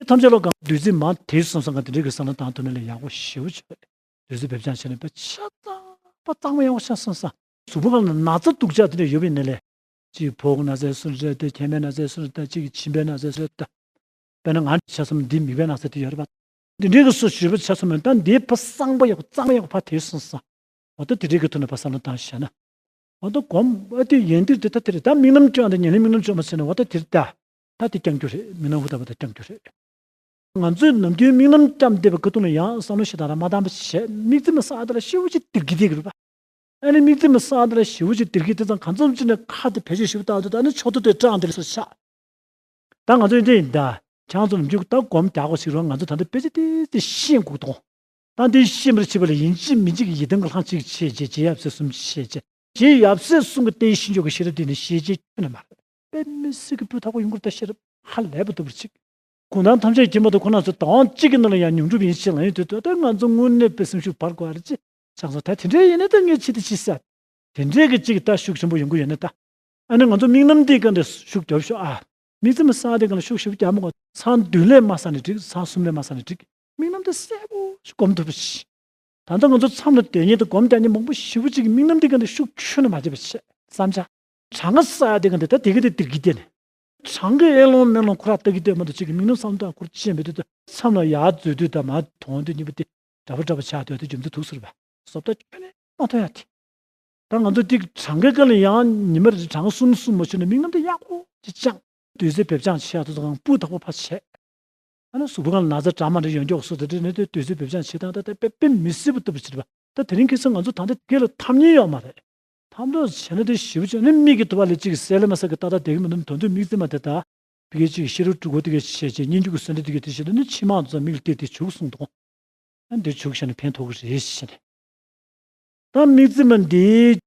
ཐམས་ཅད་བློ་གང་བདུད་རྩི་མ་དེ་སོང་སང་ག་དེ་འདྲས་ཀྱི་བསམ་བློ་བཏང་ཐུབ་ན་ལས་ཡག་པོ་ཞེ་པོ་ཆགས་རེད། དུས་ཚོད་བེད་སྤྱོད་བྱས་ནས་དཔེ་ཆ་ཚང་པ་གཙང་མ་ཡག་པོ་ཆགས་སོང་ས། གཟུགས་པོ་སྒང་ལ་ན་ཚ་སྡུག་ཅག་དེ་འདྲ་ཡོད་པའི་ནས་ལས། གཅིག་ཕོ་བའི་ན་ཚ་སུ་རེད་དེ། མཁལ་མའི་ན་ཚ་སུ་རེད་དེ། གཅིག་མཆིན་པའི་ན་ཚ་སུ་རེད་དེ། དཔེར་ན་ང་ཆ་ཚང་འདི་མིད་པའི་ན་ཚ་དེ་ཡོད་རེད་པ། འདི་འདྲའི་གི་སུ་ཞུས་པ་ཆ་ཚང་མ་ད་འདིའི་ཕ་གཙང་པ་ཡག་པོ་གཙང་མ་ཡག་པོ་ཕ་དེ་སོང་ས། འོ་ད་དེ་འདྲའི་གི་ཐོག་ནས་ཕ་བསམ་བློ་བཏང་བྱས་ན། འོ་ད་སྒོམ་ཨ་དེ་ཡན་དེར་དེ་ད་དེ་རེད། ད་དམིགས་རྣམ་སྐྱོང་དེ་ཉེར་ལེན་དམིགས་རྣམ་སྐྱོང་བ་བྱས་ན་འོ་ད་དེ་རེད་ད། ད་དེ་རྐྱང་རྒྱུ་རེད། མི་སྣང་ཧུ་ད་བ་ད་རྐྱང་རྒྱུ་རེད། ང་ཚོས་ནམ་རྒྱུན་དམིགས་རྣམ་བསྐྱབས་བསྡད་པ་ཁ་ཐུག་ནས་ཡང་བསམ་བློ་ཞེ་དྲག་རང་མ་བཏང་བ་བྱས། དམིགས་བརྩེ་མ་བསགས་དེ་ལ་ཤི་བོ་ཅིག་དེར་གི་དེ་གི་རེད་པ། ཨ་ནི་དམིགས་བརྩེ་མ་བསགས་དེ་ལ་ཤི་བོ་ཅིག་དེར་གི་དེ་ཙང་གང་འཚམ་ཅིག་ནས་ཁ་དེ་བེད་སྤྱོད་ཞིབ་བཏང་དུས་ད་ནི་ཕྱོགས་མཐུད་དེ་སྐྲག་དེ་ལ་སོ་ཆགས། ད་ང་ཚོ་འདི་ཡིན་ད། ཁྱང་ཚོ་ལ་འཇུག་ད་སྒོམ་རྒྱག་དགོས་ཞིག་རོགས། ང་ཚོ་ད་ལྟ་དཔེ་ཆ་དེ་དེ་ཤེས་དགོས་དང་། ད་འདི་ཤེས་པར་བྱེད་པ་ལ་ཡིན་གཅིག་མིན་གཅིག་གི་ཡི་དམ་གྱི་ལྷ་གཅིག་བྱས་རྗེས་རྗེ་ཡབ་སྲས་གསུམ་བྱས་རྗེས། རྗེ་ཡབ་སྲས་གསུམ་གྱི་རྟེན་གཞི་འཇོག་གི་ཤེས་རབ་དེ་ནི་ཤེས་བྱའི་ཁྱོན་ནས་མ་རེད། དཔེ་མི་སྲིད་ཀྱི་སྤུས་དག་པོ་ཡོང་གི་རེད་ད། ཤེས་རབ་ཧ་ལས་པ་ལྟ་བུར་ཅིག་གུང་ཐང་ཐམས་ཅད་མཁྱེན་པ་དང་ཁོ་ན་ཚོ་དབང་གཅིག་གི་ནང་ལ་ཡང་ཉུང་འགྲུབ་ཡིན་ཕྱིར་ལ་ཡིན་དུས་ད་ང་ཚོ་དངོས་གནས་དཔེ་སེམས་ཤུགས་འབར་དགོས་ཨ་རེད་ཅེས་ཆགས་སོང་། ད་དེ་འདྲའི་ཡིན་ན་ད་ངས་ཅི་ད་ཅི་ཟེར། དེ་འདྲའི་གི་ཅིག་ད་ཤུགས་ཆེན་པོ་ཡོང་གི་ཡོད་ན་ད། ཨ་ནི་ང་ཚོ་དམིགས་རྣམ་འདི་ག་འདྲ་ཤུགས་རྒྱབ་ཤོག་ཨ། དམིགས་བརྩེ་མ་བསགས་དེ་ག་ལ་ཤུགས་ཞེ་པོ་རྒྱབ་མ་དགོས། ཚར་བདུན་ལས་མ་བསགས་ནས་འགྲིག་ཚར་གསུམ་ལས་མ་བསགས་ནས་འགྲིག་དམིགས་རྣམ་དེ་གསལ་པོ་ཞིག་སྒོམ་ཐུབ་པ་ཞིག་ད་ལྟ་ང་ཚོ་མཚམས་ལ་སྡོད་མཁན་དང་སྒོམ་རྒྱག་མཁན་མང་པོ་ཞེ་པོ་ཅིག་གི་དམིགས་རྣམ་འདི་ག་འདྲ་ཤུགས་ཁྱོན་ནས་མ་བརྒྱབ་པ་བྱས་བསམ་བྱ། གྲངས་ཀ་བསགས་ཡ་དེ་ག་འདྲ་ད་དེ་ག་དེ་དེར་གི་བསྡད་ནས། གྲངས་ཀ་ཨེ་ལོང་མེ་ལོང་ཁོ་ར་ལྟ་གི་སྡོད་མ་གཏོགས་ཅིག་གི་དམིགས་རྣམ་བསམ་བློ་ཁོ་ར་ཅན་པའི་དུས་ད་མཚམས་ལ་ཡར་འཛུལ་དུས་ད་མར་དོང་དུས་གཉིས་པ་དེ་འདྲ་པོ་འདྲ་པོ་ཆགས་སྡོད་དུས་རྒྱུ་མཚན་ཐུག་ཟེར་བ། བཟོ་ལྟ་ཁྱོན་ནས་མ་མཐོང་ཡ་དེ། ད་ང་ཚོ་ཏིག་གྲངས་ཀའི་སྐབས་ལ་ཡང་ཉི་མ་རེ་གྲངས་གསུམ་གསུམ་མ་ཆུད་ན་དམིགས་རྣམ་དེ་ཡག་པོ་ཅིག་བཅངས། དུས་ཚོད་བེད་སྤྱང་བྱེད་ཡག་དེ་ཚོ་གང་སྤུས་དག་པོ་ཕར་བྱས། ཨ་ནི་གཟུགས་པོ་སྒང་ལ་ན་ཚ་འདྲ་མ་འདྲ་ཡོང་མགྱོགས་སུ་དེ་འདྲ་ནས་དེ་དུས་ཚོད་བེད་སྤྱང་བྱེད་སྟངས་ད་ལྟ་དཔེ་དཔེ་མི་སྲིད་པ་ལྟ་བུ་བྱེད་པ། ད་དེ་རིང་ཁ་སང་ང་ཚོ་ད་ལྟ་དེ་ག་ལ་ཐབས་ཉེས་ཡོད་མ་རེད། ཐབས་འདོགས་བྱས་ན་དེ་ཞེ་པོ་ཅིག་ནི་མིག་གིས་ཐུབ་པ་ལས་ཅིག་གསལ་ལེ་མ་གསལ་གི་ཏག་ཏག་བསྡད་ཀྱི་མི་འདུག་དོན་དུ་དམིགས་བརྩེ་མ་དེ་ད་བི་གའི་ཅིག་ཤེས་རབ་སྤྲུལ་སྐུ་དེ་ག་བྱས་བྱས་སྙན་བརྒྱུད་ཀྱི་གསོལ་འདེབས་དེ་ག་བྱས་ད་ནི་ཕྱི་མ་ཚོ་མིག་ལ་བལྟས་ཏེ་བྱུག་གསུངས་འདུག་ཨ་འདི་བྱུག་བྱས་ནས་ཕན་ཐོགས་ཀྱི་རེད་ཟེར་ནས། ད་དམིགས་བརྩེ་མ་འདིས་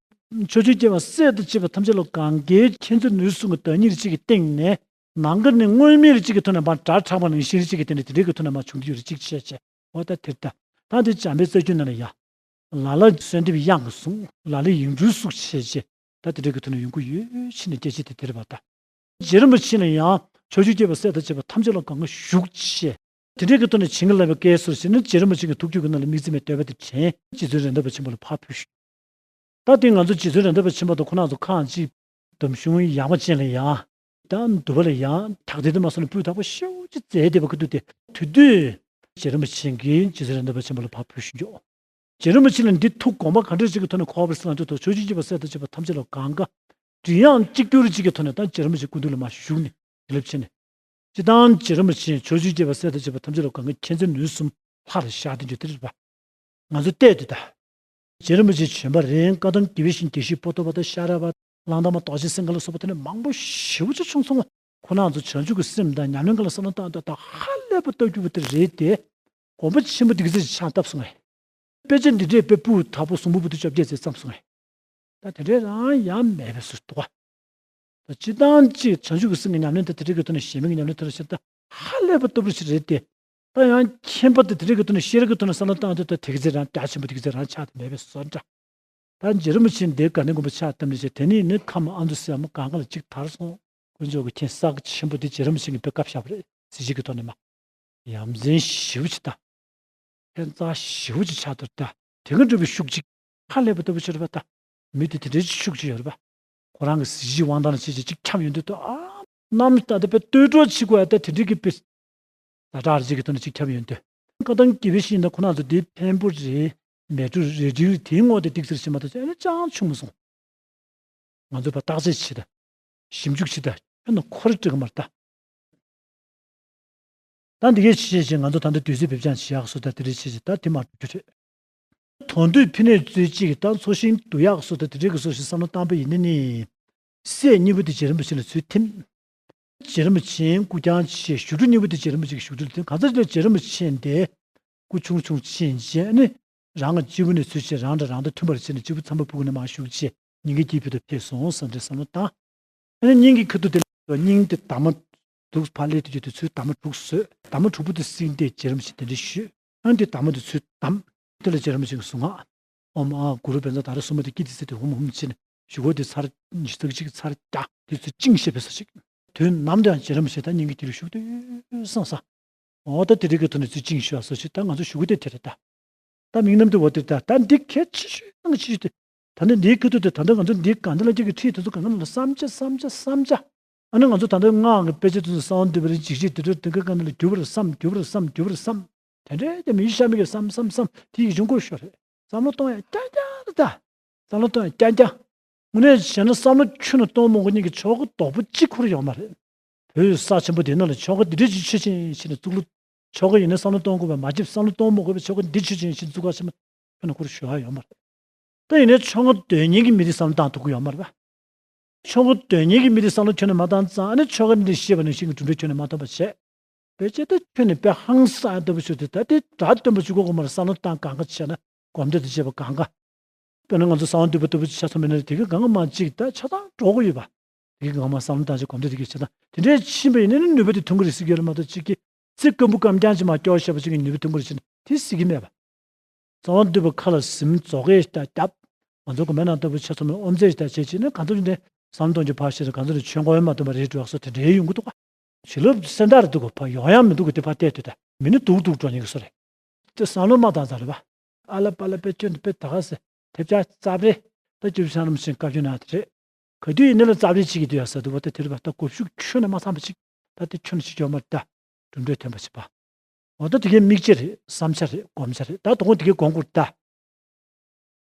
ཕྱོགས་བཅུའི་སྐྱེ་བ་སྲས་དང་བཅས་པ་ཐམས་ཅད་ལ་གང་གའི་མཁྱེན་བརྩེ་ནུས་གསུམ་གྱི་བདག་ཉིད་ཅིག་གི་སྟེང་ནས་ནང་ཁུལ་ནས་དངོས་མེད་ཅིག་གི་ཐོག་ནས་མར་སྒྲ་གྲགས་པ་ནང་བཞིན་ཅིག་གི་སྟེང་ནས་དེ་འདྲའི་གི་ཐོག་ནས་མར་བྱུང་དུ་ཡོད་རེད་ཅིག་བཤད་བྱས། འོ་ད་དེར་ལྟ། ད་འདི་འཇམ་དཔལ་རྩ་རྒྱུད་ནང་ལ་ཡ། ལ་ལ་གསོལ་འདེབས་དབྱངས་ཀྱིས་གསུངས། ལ་ལ་ཡིག་འབྲུ་བཙུགས་བྱས་བྱས། ད་དེ་འདྲའི་གི་ཐོག་ནས་ཡོང་གི་ཡོད་ཕྱིན་ནས་སྐད་ཆ་དེ་དེ་རེད་པ་ད། རྗེ་རིན་པོ་ཆེ་ལ་ཡང་ ཕྱོགས་བཅུའི་སྐྱེས་པ་སྲས་དང་བཅས་པ་ཐམས་ཅད་ལ་གང་ག་བཞུགས་ཞེས། དེ་འདྲའི་གི་ཐོག་ནས་བྱིན་གྱིས་བརླབས་པའི་བཀའི་ཟུར་ཞིག་ནི་རྗེ་རིན་པོ་ཆེ་གི་ཐུགས་རྒྱུད་ཀྱི་ནང་ལ་དམིགས་བརྩེ་མའི་བསྟོད་པ་དེ་དྲན། རྗེ་བཙུན་རེད་མདའ་བ་ཆེན་པོ་ལ་ཕར་ཕུལ་ཞུ། ད་དེ་ང་ཚོ་རྗེ་བཙུན་རེད་མདའ་བ་ཆེན་པོ་དང་ཁོང་རྣམ་ཚོ་ཁག་ཅིག་འདོམ་གཞུང་ཡངས་པ་ཅན་ལ་ཡང་། ད་འདུལ་བ་ལ་ཡང་དག་དེ་དུ་མ་སོང་ནས་སྤུས་དག་པོ་ཞེ་པོ་ཅིག་མཛད་བསྡད་པ་ཁུ་ཐུག་དེ་དུས་དུས་རྗེ་རིན་པོ་ཆེ་གིས་རྗེ་བཙུན་རེད་མདའ་བ་ཆེན་པོ་ལ་ཕར་ཕུལ་ཞུ་འཇོག། རྗེ་རིན་པོ་ཆེ་ལ་འདི་ཐུགས་དགོངས་པ་ག་འདྲ་ཞིག་གི་ཐོག་ནས་འཁོར་བར་སེམས་ལ་འདུག་ཐོག་ཕྱོགས་བཅུའི་སྐྱེས་པ་སྲས་དང་བཅས་པ་ཐམས་ཅད་ལ་གང་ག་མགྲིན་དབྱངས་གཅིག་གྱུར་ཅིག་གི་ཐོག་ནས་ད་རྗེ་རིན་པོ་ཆེ་སྐུ་མདུན་ལ་མར་བཞུགས་ནས་དེ་ལབ་བྱས་ནས། སྤྱིར་བཏང་རྗེ་རིན་པོ་ཆེ་ཕྱོགས་བཅུའི་སྐྱེས་པ་སྲས་དང་བཅས་པ་ཐམས་ཅད་ལ་གང་ག་མཁྱེན་བརྩེ་ནུས་གསུམ་ལྷར་བཞག་དེ་འཇོག་དེ་རེད་པ། ང་ཚོ་བལྟས་དུས་ད། རྗེ་རིན་པོ་ཆེ་བྱོན་པ་རེད། བཀའ་གདམས་དགེ་བའི་ཞིང་བདེ་གཤེགས་པོ་ཏོ་བ་དང་ཤ་ར་བ་གླང་དར་མ་རྡོ་རྗེ་སེང་གེ་ལ་སོགས་པ་དེ་ནས་མང་པོ་ཞེ་པོ་ཅིག་བྱུང་སོང་ང་། ཁོ་རང་ཚོ་བྱང་ཆུབ་ཀྱི་སེམས་དང་ཉམས་ལེན་ག་ལ་བསམ་བློ་བཏང་དུས་ད་ཧ་ལས་པ་ལྟ་རྒྱུ་བ་དེ་རེད་དེ། དགོངས་པ་ཆེན་པོ་འདི་ག་ཚོད་ཅིག་ཆགས་བཏབ་སོང་ངས། དཔེ་ཆ་འདི་འདྲས་དཔེ་སྤུས་དག་པོ་གཟུངས་འབུམ་པོ་ཏི་བཅོ་བརྒྱད་ཙམ་བརྩམས་སོང་ངས། ད་དེ་འདྲས་རང་ཡང་མེད་པའི་བཟོ་འདུག་ག། ད་སྤྱིར་བཏང་གཅིག་བྱང་ཆུབ་ཀྱི་སེམས་ཀྱི་ཉམས་ལེན་དང་དེ་འདྲས་ཀྱི་ཐོག་ནས་གཞན་མི་གི་ཉམས་ལེན་དེ་ལ་བཤད་ད་ཧ་ལས་པ་ལྟ་བུ་ཞིག་རེད་དེ། ད་ཡང་མཁྱེན་པ་དང་དེ་འདྲས་ཀྱི་ཐོག་ནས་ཤེས་རབ་ཀྱི་ཐོག་ནས་བསམ་བློ་བཏང་དུས་ད་དེ་ག་ཚོད་རང་རྒྱ་ཆེན་པོ་དེ་ག་ཚོད་རང་ཆགས་ཏེ་མེད་པའི་བཟོ་འདྲ། ད་རྗེ་རིན་པོ་ཆེ་འདིའི་དགའ་ལྡན་དགོན་པ་ཕྱག་བཏབ་ནས་བྱས་དེ་ནས་ནི་ཁམས་ཨ་མདོ་སེ་མོ་གང་ག་ལ་གཅིག་དར་སོང་། དཀོན་མཆོག་གི་མཁྱེན་གསར་ཆེན་པོ་འདི་རྗེ་རིན་པོ་ཆེ་གི་དཔེ་བཀའ་བཞག་པ་རེད། གཟི་བརྗིད་ཀྱི་ཐོག་ནས་མ། ཡ་མཚན་ཞེ་པོ་ཅིག་དང་། ཕན་ཙག་ཞེ་པོ་ཅིག་ཆགས་འདུག་ད། དེ་ག་འགྲུབ་པའི་ཤུགས་ཅིག་ཧ་ལས་པ་ལྟ་བུ་ཅིག་རེད་པ་ད། མི་དེ་དེ་འདྲའི་ཤུགས་ཅིག་ཡོད་རེད་པ། ཁོ་རང་གི་གཟི་བརྗིད་དབང་ཐང་ལ་བྱས་བྱས་ཅིག་འཁྱམས་ཡོང་དུས་ད་ཨ། གནམ་ལྟ་ད་དཔེ་ལྟོས་གྲོགས་བྱེད་དགོས་ཨ་ད་དེ་འདྲའི་གི་དཔེ། ད་དྲག་རེ་ཅིག་གི་ཐོག་ནས་ཅིག་འཁྱམས་ཡོང་དུས། བཀའ་གདམས་དགེ་བའི་བཤེས་གཉེན་དང་ཁོ་རང་ཚོ་དེ་འཕན་པོ་རེད། མལ་གྲོ་རེ་འབྲིང་རེད་དེའི་ངོ་དེ་ཏིག་ཙམ་ཞིག་མ་གཏོགས་ཨ་ནི་ཅང་བྱུང་མ་སོང་། ང་ཚོས་ཕར་བརྟག་དཔྱད་བྱེད་དང་། ཞིབ་འཇུག་བྱེད་དང་། ཁྱོན་ནས་ཁོ་རེ་འགྲིག་གི་མ་རེད་ད། ད་འདི་གའི་ཆེད་ཅིག་ང་ཚོ་ད་ལྟ་དུས་ཚོད་འབེབས་སྦྱང་བྱེད་ཡག་སོ་ད་དེ་རེ་ཆེད་ཅིག་ད་དེ་མ་འགྲོ་རྒྱུ་རེད། དོན་བསྡུས་ཕི་ནས་རྩོད་ཅིག་ད་འཚོ་ཞིང་འདུ་ཡག་སོ་ད་དེ་རེ་གི་སོ་ཞིག་བསམ་བློ་བཏང་པ་ཡིན་ན་ནི། སྲས་གཉིས་པོ་དེ་རྗེ་རིན་པོ་ཆེ་ལ་ཚུར་ཐིམ། རྗེ་རིན་པོ་ཆེའི་སྐུ་རྐྱང་ཆེ་བཞུགས་ཁྲི་གཉིས་པོ་དེ་རྗེ་རིན་པོ་ཆེ་གི་བཞུགས་ཁྲི་ལ་ཐིམ། གང་ཟག་ཅིག་ལ་རྗེ་རིན་པོ་ཆེ་འདི། སྐུ་ཆུང་ཆུང་ཕྱིན་རྗེས་ནི། རང་གི་སྤྱི་བོ་ནས་ཚུར་བྱས་རང་དང་རང་དང་མཐུན་པར་བྱས་ནས་སྤྱི་བོ་ཚངས་པ་ཕུག་ནས་མར་བཞུགས་རྗེས་སྙིང་གི་སྐྱིད་པོ་དུ་ཕེབས་སོང་བསམ་འདྲའི་བསམ་བློ་བཏང་། ཨ་ནི་སྙིང་གི་ཁ་ཐུག་དེ་ལ་སྙིང་དེ་འདབ་མ་དུག་ཕར་སླེབས་དུས་དེ་ཚུར་འདབ་མ་དྲུག་བཟོས། འདབ་མ་དྲུག་པོ་དེ་བསྲིངས་ཏེ་རྗེ་རིན་པོ་ཆེ་དེ་འདྲ་ཞུས། ཨ་ནི་དེ་འདབ་མ་དེ་ཚུར་བསྡམས། དེ་ལ་རྗེ་རིན་པོ་ཆེ་གི་གཟུངས་སྔགས། ཨོཾ་ཨཱཿ་གུ་རུ་བཛྲ་ད་རེ་གསུམ་པོ་དེ་ཀི་ཏི་སེ་དེ་ཧུམ་ཧུམ་བྱས་ནས་གཞུག་གུ་དེ་ཚར་ཉི་ཤུ་རྩ་གཅིག་ཚར་བརྒྱ་དེ་ཚུར་བཅིངས་བཞག་པའི་ས་ཞིག་དོན་ནམ་དུ་ཡང་རྗེ་རིན་པོ་ཆེ་ད་སྙིང་གི་དེ་ལ་བཞུགས་དུས་བསམ་ས། འོ་ད་དེ་རིགས་ཀྱི་ཐོག་ནས་ཚུར་བཅིངས་ཞུ་བ་སོགས་ཞིག་ད་ང་ཚོ་ཞུ་གི་དེ་དེ་རེད་ད། ད་དམིགས་རྣམ་དེ་འོ་དེ་ད་ད་འདི་གལ་ཆེ་ཤོས་ནང་ཆེ་ཤོས་དེ། ད་ནི་འདིའི་ཁ་ཐུག་དེ་ད་ལྟ་ང་ཚོ་འདིའི་གང་འདི་ལ་སྐྱེ་གི་ཁྲིད་དེ་ཚོ་གང་ག་ནང་ལ་བསམ་བྱ་བསམ་བྱ་བསམ་བྱ། ཨ་ནི་ང་ཚོ་ད་ལྟ་སྔགས་ཀྱི་དཔེ་ཆ་དེ་ཚོ་གསང་བ་འདུས་པ་རེད་འཇིགས་བྱེད་དེ་འདྲ་དེ་ག་གང་འདི་ལ་འགྱུར་བར་བསམ་འགྱུར་བར་བསམ་འགྱུར་བར་བསམ། དེ་འདྲའི་དེ་མི་ཤ་མི་གི་བསམ་བསམ་བསམ་དེ་ཡི་གཞུང་ཀོ་ཤོར་རེད། བསམ་བློ་གཏོང་ཡ་རྐྱང་རྐྱང་རེད་ད། བསམ་བློ་གཏོང་ཡ་རྐྱང་རྐྱང་། དངོས་གནས་བྱས་ན་བསམ་བློ་ཁྱོན་ནས་གཏོང་མ་དགོས་མཁན་གྱི་ཆོ་ག་རྡོག་པོ་གཅིག་ཁོ་རང་ཡོད་མ་རེད། བོད་ས་ཆེན་པོ་འདི་ནང་ལ་ཆོ་ག་འདི་འདྲ་ཅིག་ཆོས་ཅན་ཞིག་ནས་བཙུགས་ལོ། ཆོ་ག་ཡིན་ན་བསམ་བློ་གཏོང་དགོས་པ་མ་བརྗེད་བསམ་བློ་གཏོང་མ་དགོས་པའི་ཆོ་ག་འདི་ཆོས་ཅན་ཞིག་བཙུགས་ག་ཕྱིན་པ་ཁྱོན་ནས་ཁོ་རང་ཞུ་ཡ་ཡོད་མ་རེད། ད་ཡིན་ནའི་ཆོ་ག་འདོན་མཁན་གྱི་མི་དེ་བསམ་བློ་བཏང་ཐུབ་ཀྱི་ཡོད་མ་རེད་པ། ཆོ་ག་འདོན་མཁན་གྱི་མི་དེ་བསམ་བློ་ཁྱོན་ནས་མ་བཏང་ཙང་ཨ་ནི་ཆོ་ག་འདི་ཤེས་པ་ནང་བཞིན་གྱི་གྲུབ་འབྲས་ཁྱོན་ནས་མ་ཐོན་པ་བྱས། བོད་ཆེ་ད་ཁྱོན་ནས་དཔེ་ཧང་སང་ཡ་ལྟ་བུ་ཞིག་དེ་ད་དེ་སྒྲ་སྟོན་པ་ཞིག་གོ་དགོས་མ་རེད། བསམ་བློ་བཏང་གང་ག་བྱས་ན་སྒོམ་བཟླས་དང་བཅས་པ་གང་ག་དཔེར་ན་ང་ཚོ་གསང་བ་འདུས་པ་ལྟ་བུ་ཅིག་ཆ་ཚང་མེད་ན་དེ་གའི་གང་ག་མ་གཅིག་ད་ཆ་ཚང་འགྲོ་གི་ཡོད་པ། དེ་གའི་གང་ག་མ་བསམ་བློ་བཏང་ཅིག་གོམས་འདྲིས་དེ་གའི་ཆ་ཚང་དེ་འདྲའི་ཕྱིན་པ་ཡིན་ན་ནི་ནུས་པ་དེ་ཐོན་གི་རེད་ཟེར་གྱི་ཡོད་རེད་མ་གཏོགས་གཅིག་གིས་ཚིག་སྐམ་པོ་སྐམ་རྐྱང་ཅིག་མར་སྐྱོར་བཞག་པ་ཅིག་གིས་ནུས་པ་ཐོན་གི་རེད་ཟེར་ན་དེ་ཟེར་གྱི་མེད་པ། གསང་བ་འདུས་པ་ཁ་ལ་ཟིན་རྫོགས་ཀའི་ལྟ་རྒྱབ། ང་ཚོ་དགོན་པའི་ནང་ལྟ་བུ་ཆ་ཚང་མ་ཨོམ་རྩེ་ཞིག་ད་བྱས་ཅིག་ནི་གང་ཚོ་འདྲ་བསམ་བློ་གཏོང་རྒྱུ་ཕར་བཤད་རེད། གང་ཚོ་འདྲ་ཆོས་འཁོར་མ་ཐོན་པ་རེད་འགྲོ་ཡག་སོ་དེ་འདྲའི་ཡོང་གི་འདུག་ག་བྱིན་རླབས་སེམས་ཐག་རེད་འདུག་ག་ཕར་ཡོང་ཡག་མི་འདུག་ག་དེ་ཕར་བལྟས་དུས་ད་མི་ནི་སྡུག་སྡུག་འགྲོ་ཉེན་གི་བཟོ་རེད། དེ་བསམ་བློ་མ་བཏང་ཙང་རེད་པ། ཨ་ལ་པ་ལ་དཔེ་སྐྱོན་དུ་དཔེ་ད་ག་ཟེ། ཐེབས་ཆག་རྩབ་རེ། ད་སྐྱོ་བྱང་རིན་པོ་ཆེ་བཀའ་བཀྱོན་གནང་དེ་རེད། ག་དུས་ཡིན་ནའི་ལ་རྩབ་རེ་བྱེད་ཀྱི་འདུག་ཡ་ཟེར་འདུག་བ། ད་དེ་རེད་པ། ད་གོ་ཤུགས་ཁྱོན་ནས་མ་ཚང་བ་ཅིག་ད་དེ་ཁྱོན་ནས་ཅིག་ཡོད་མ་རེད་ད། གྲུབ་འབྲས་ཐོན་པ་བྱེད་པ། འོ་ད་དེ་གའི་དམིགས་བྱ་རེད། བསམ་བྱ་རེད། སྒོམ་བྱ་རེད། ད་དོ་དགོང་དེ་གའི་སྒོམ་དགོས་རེད་ད།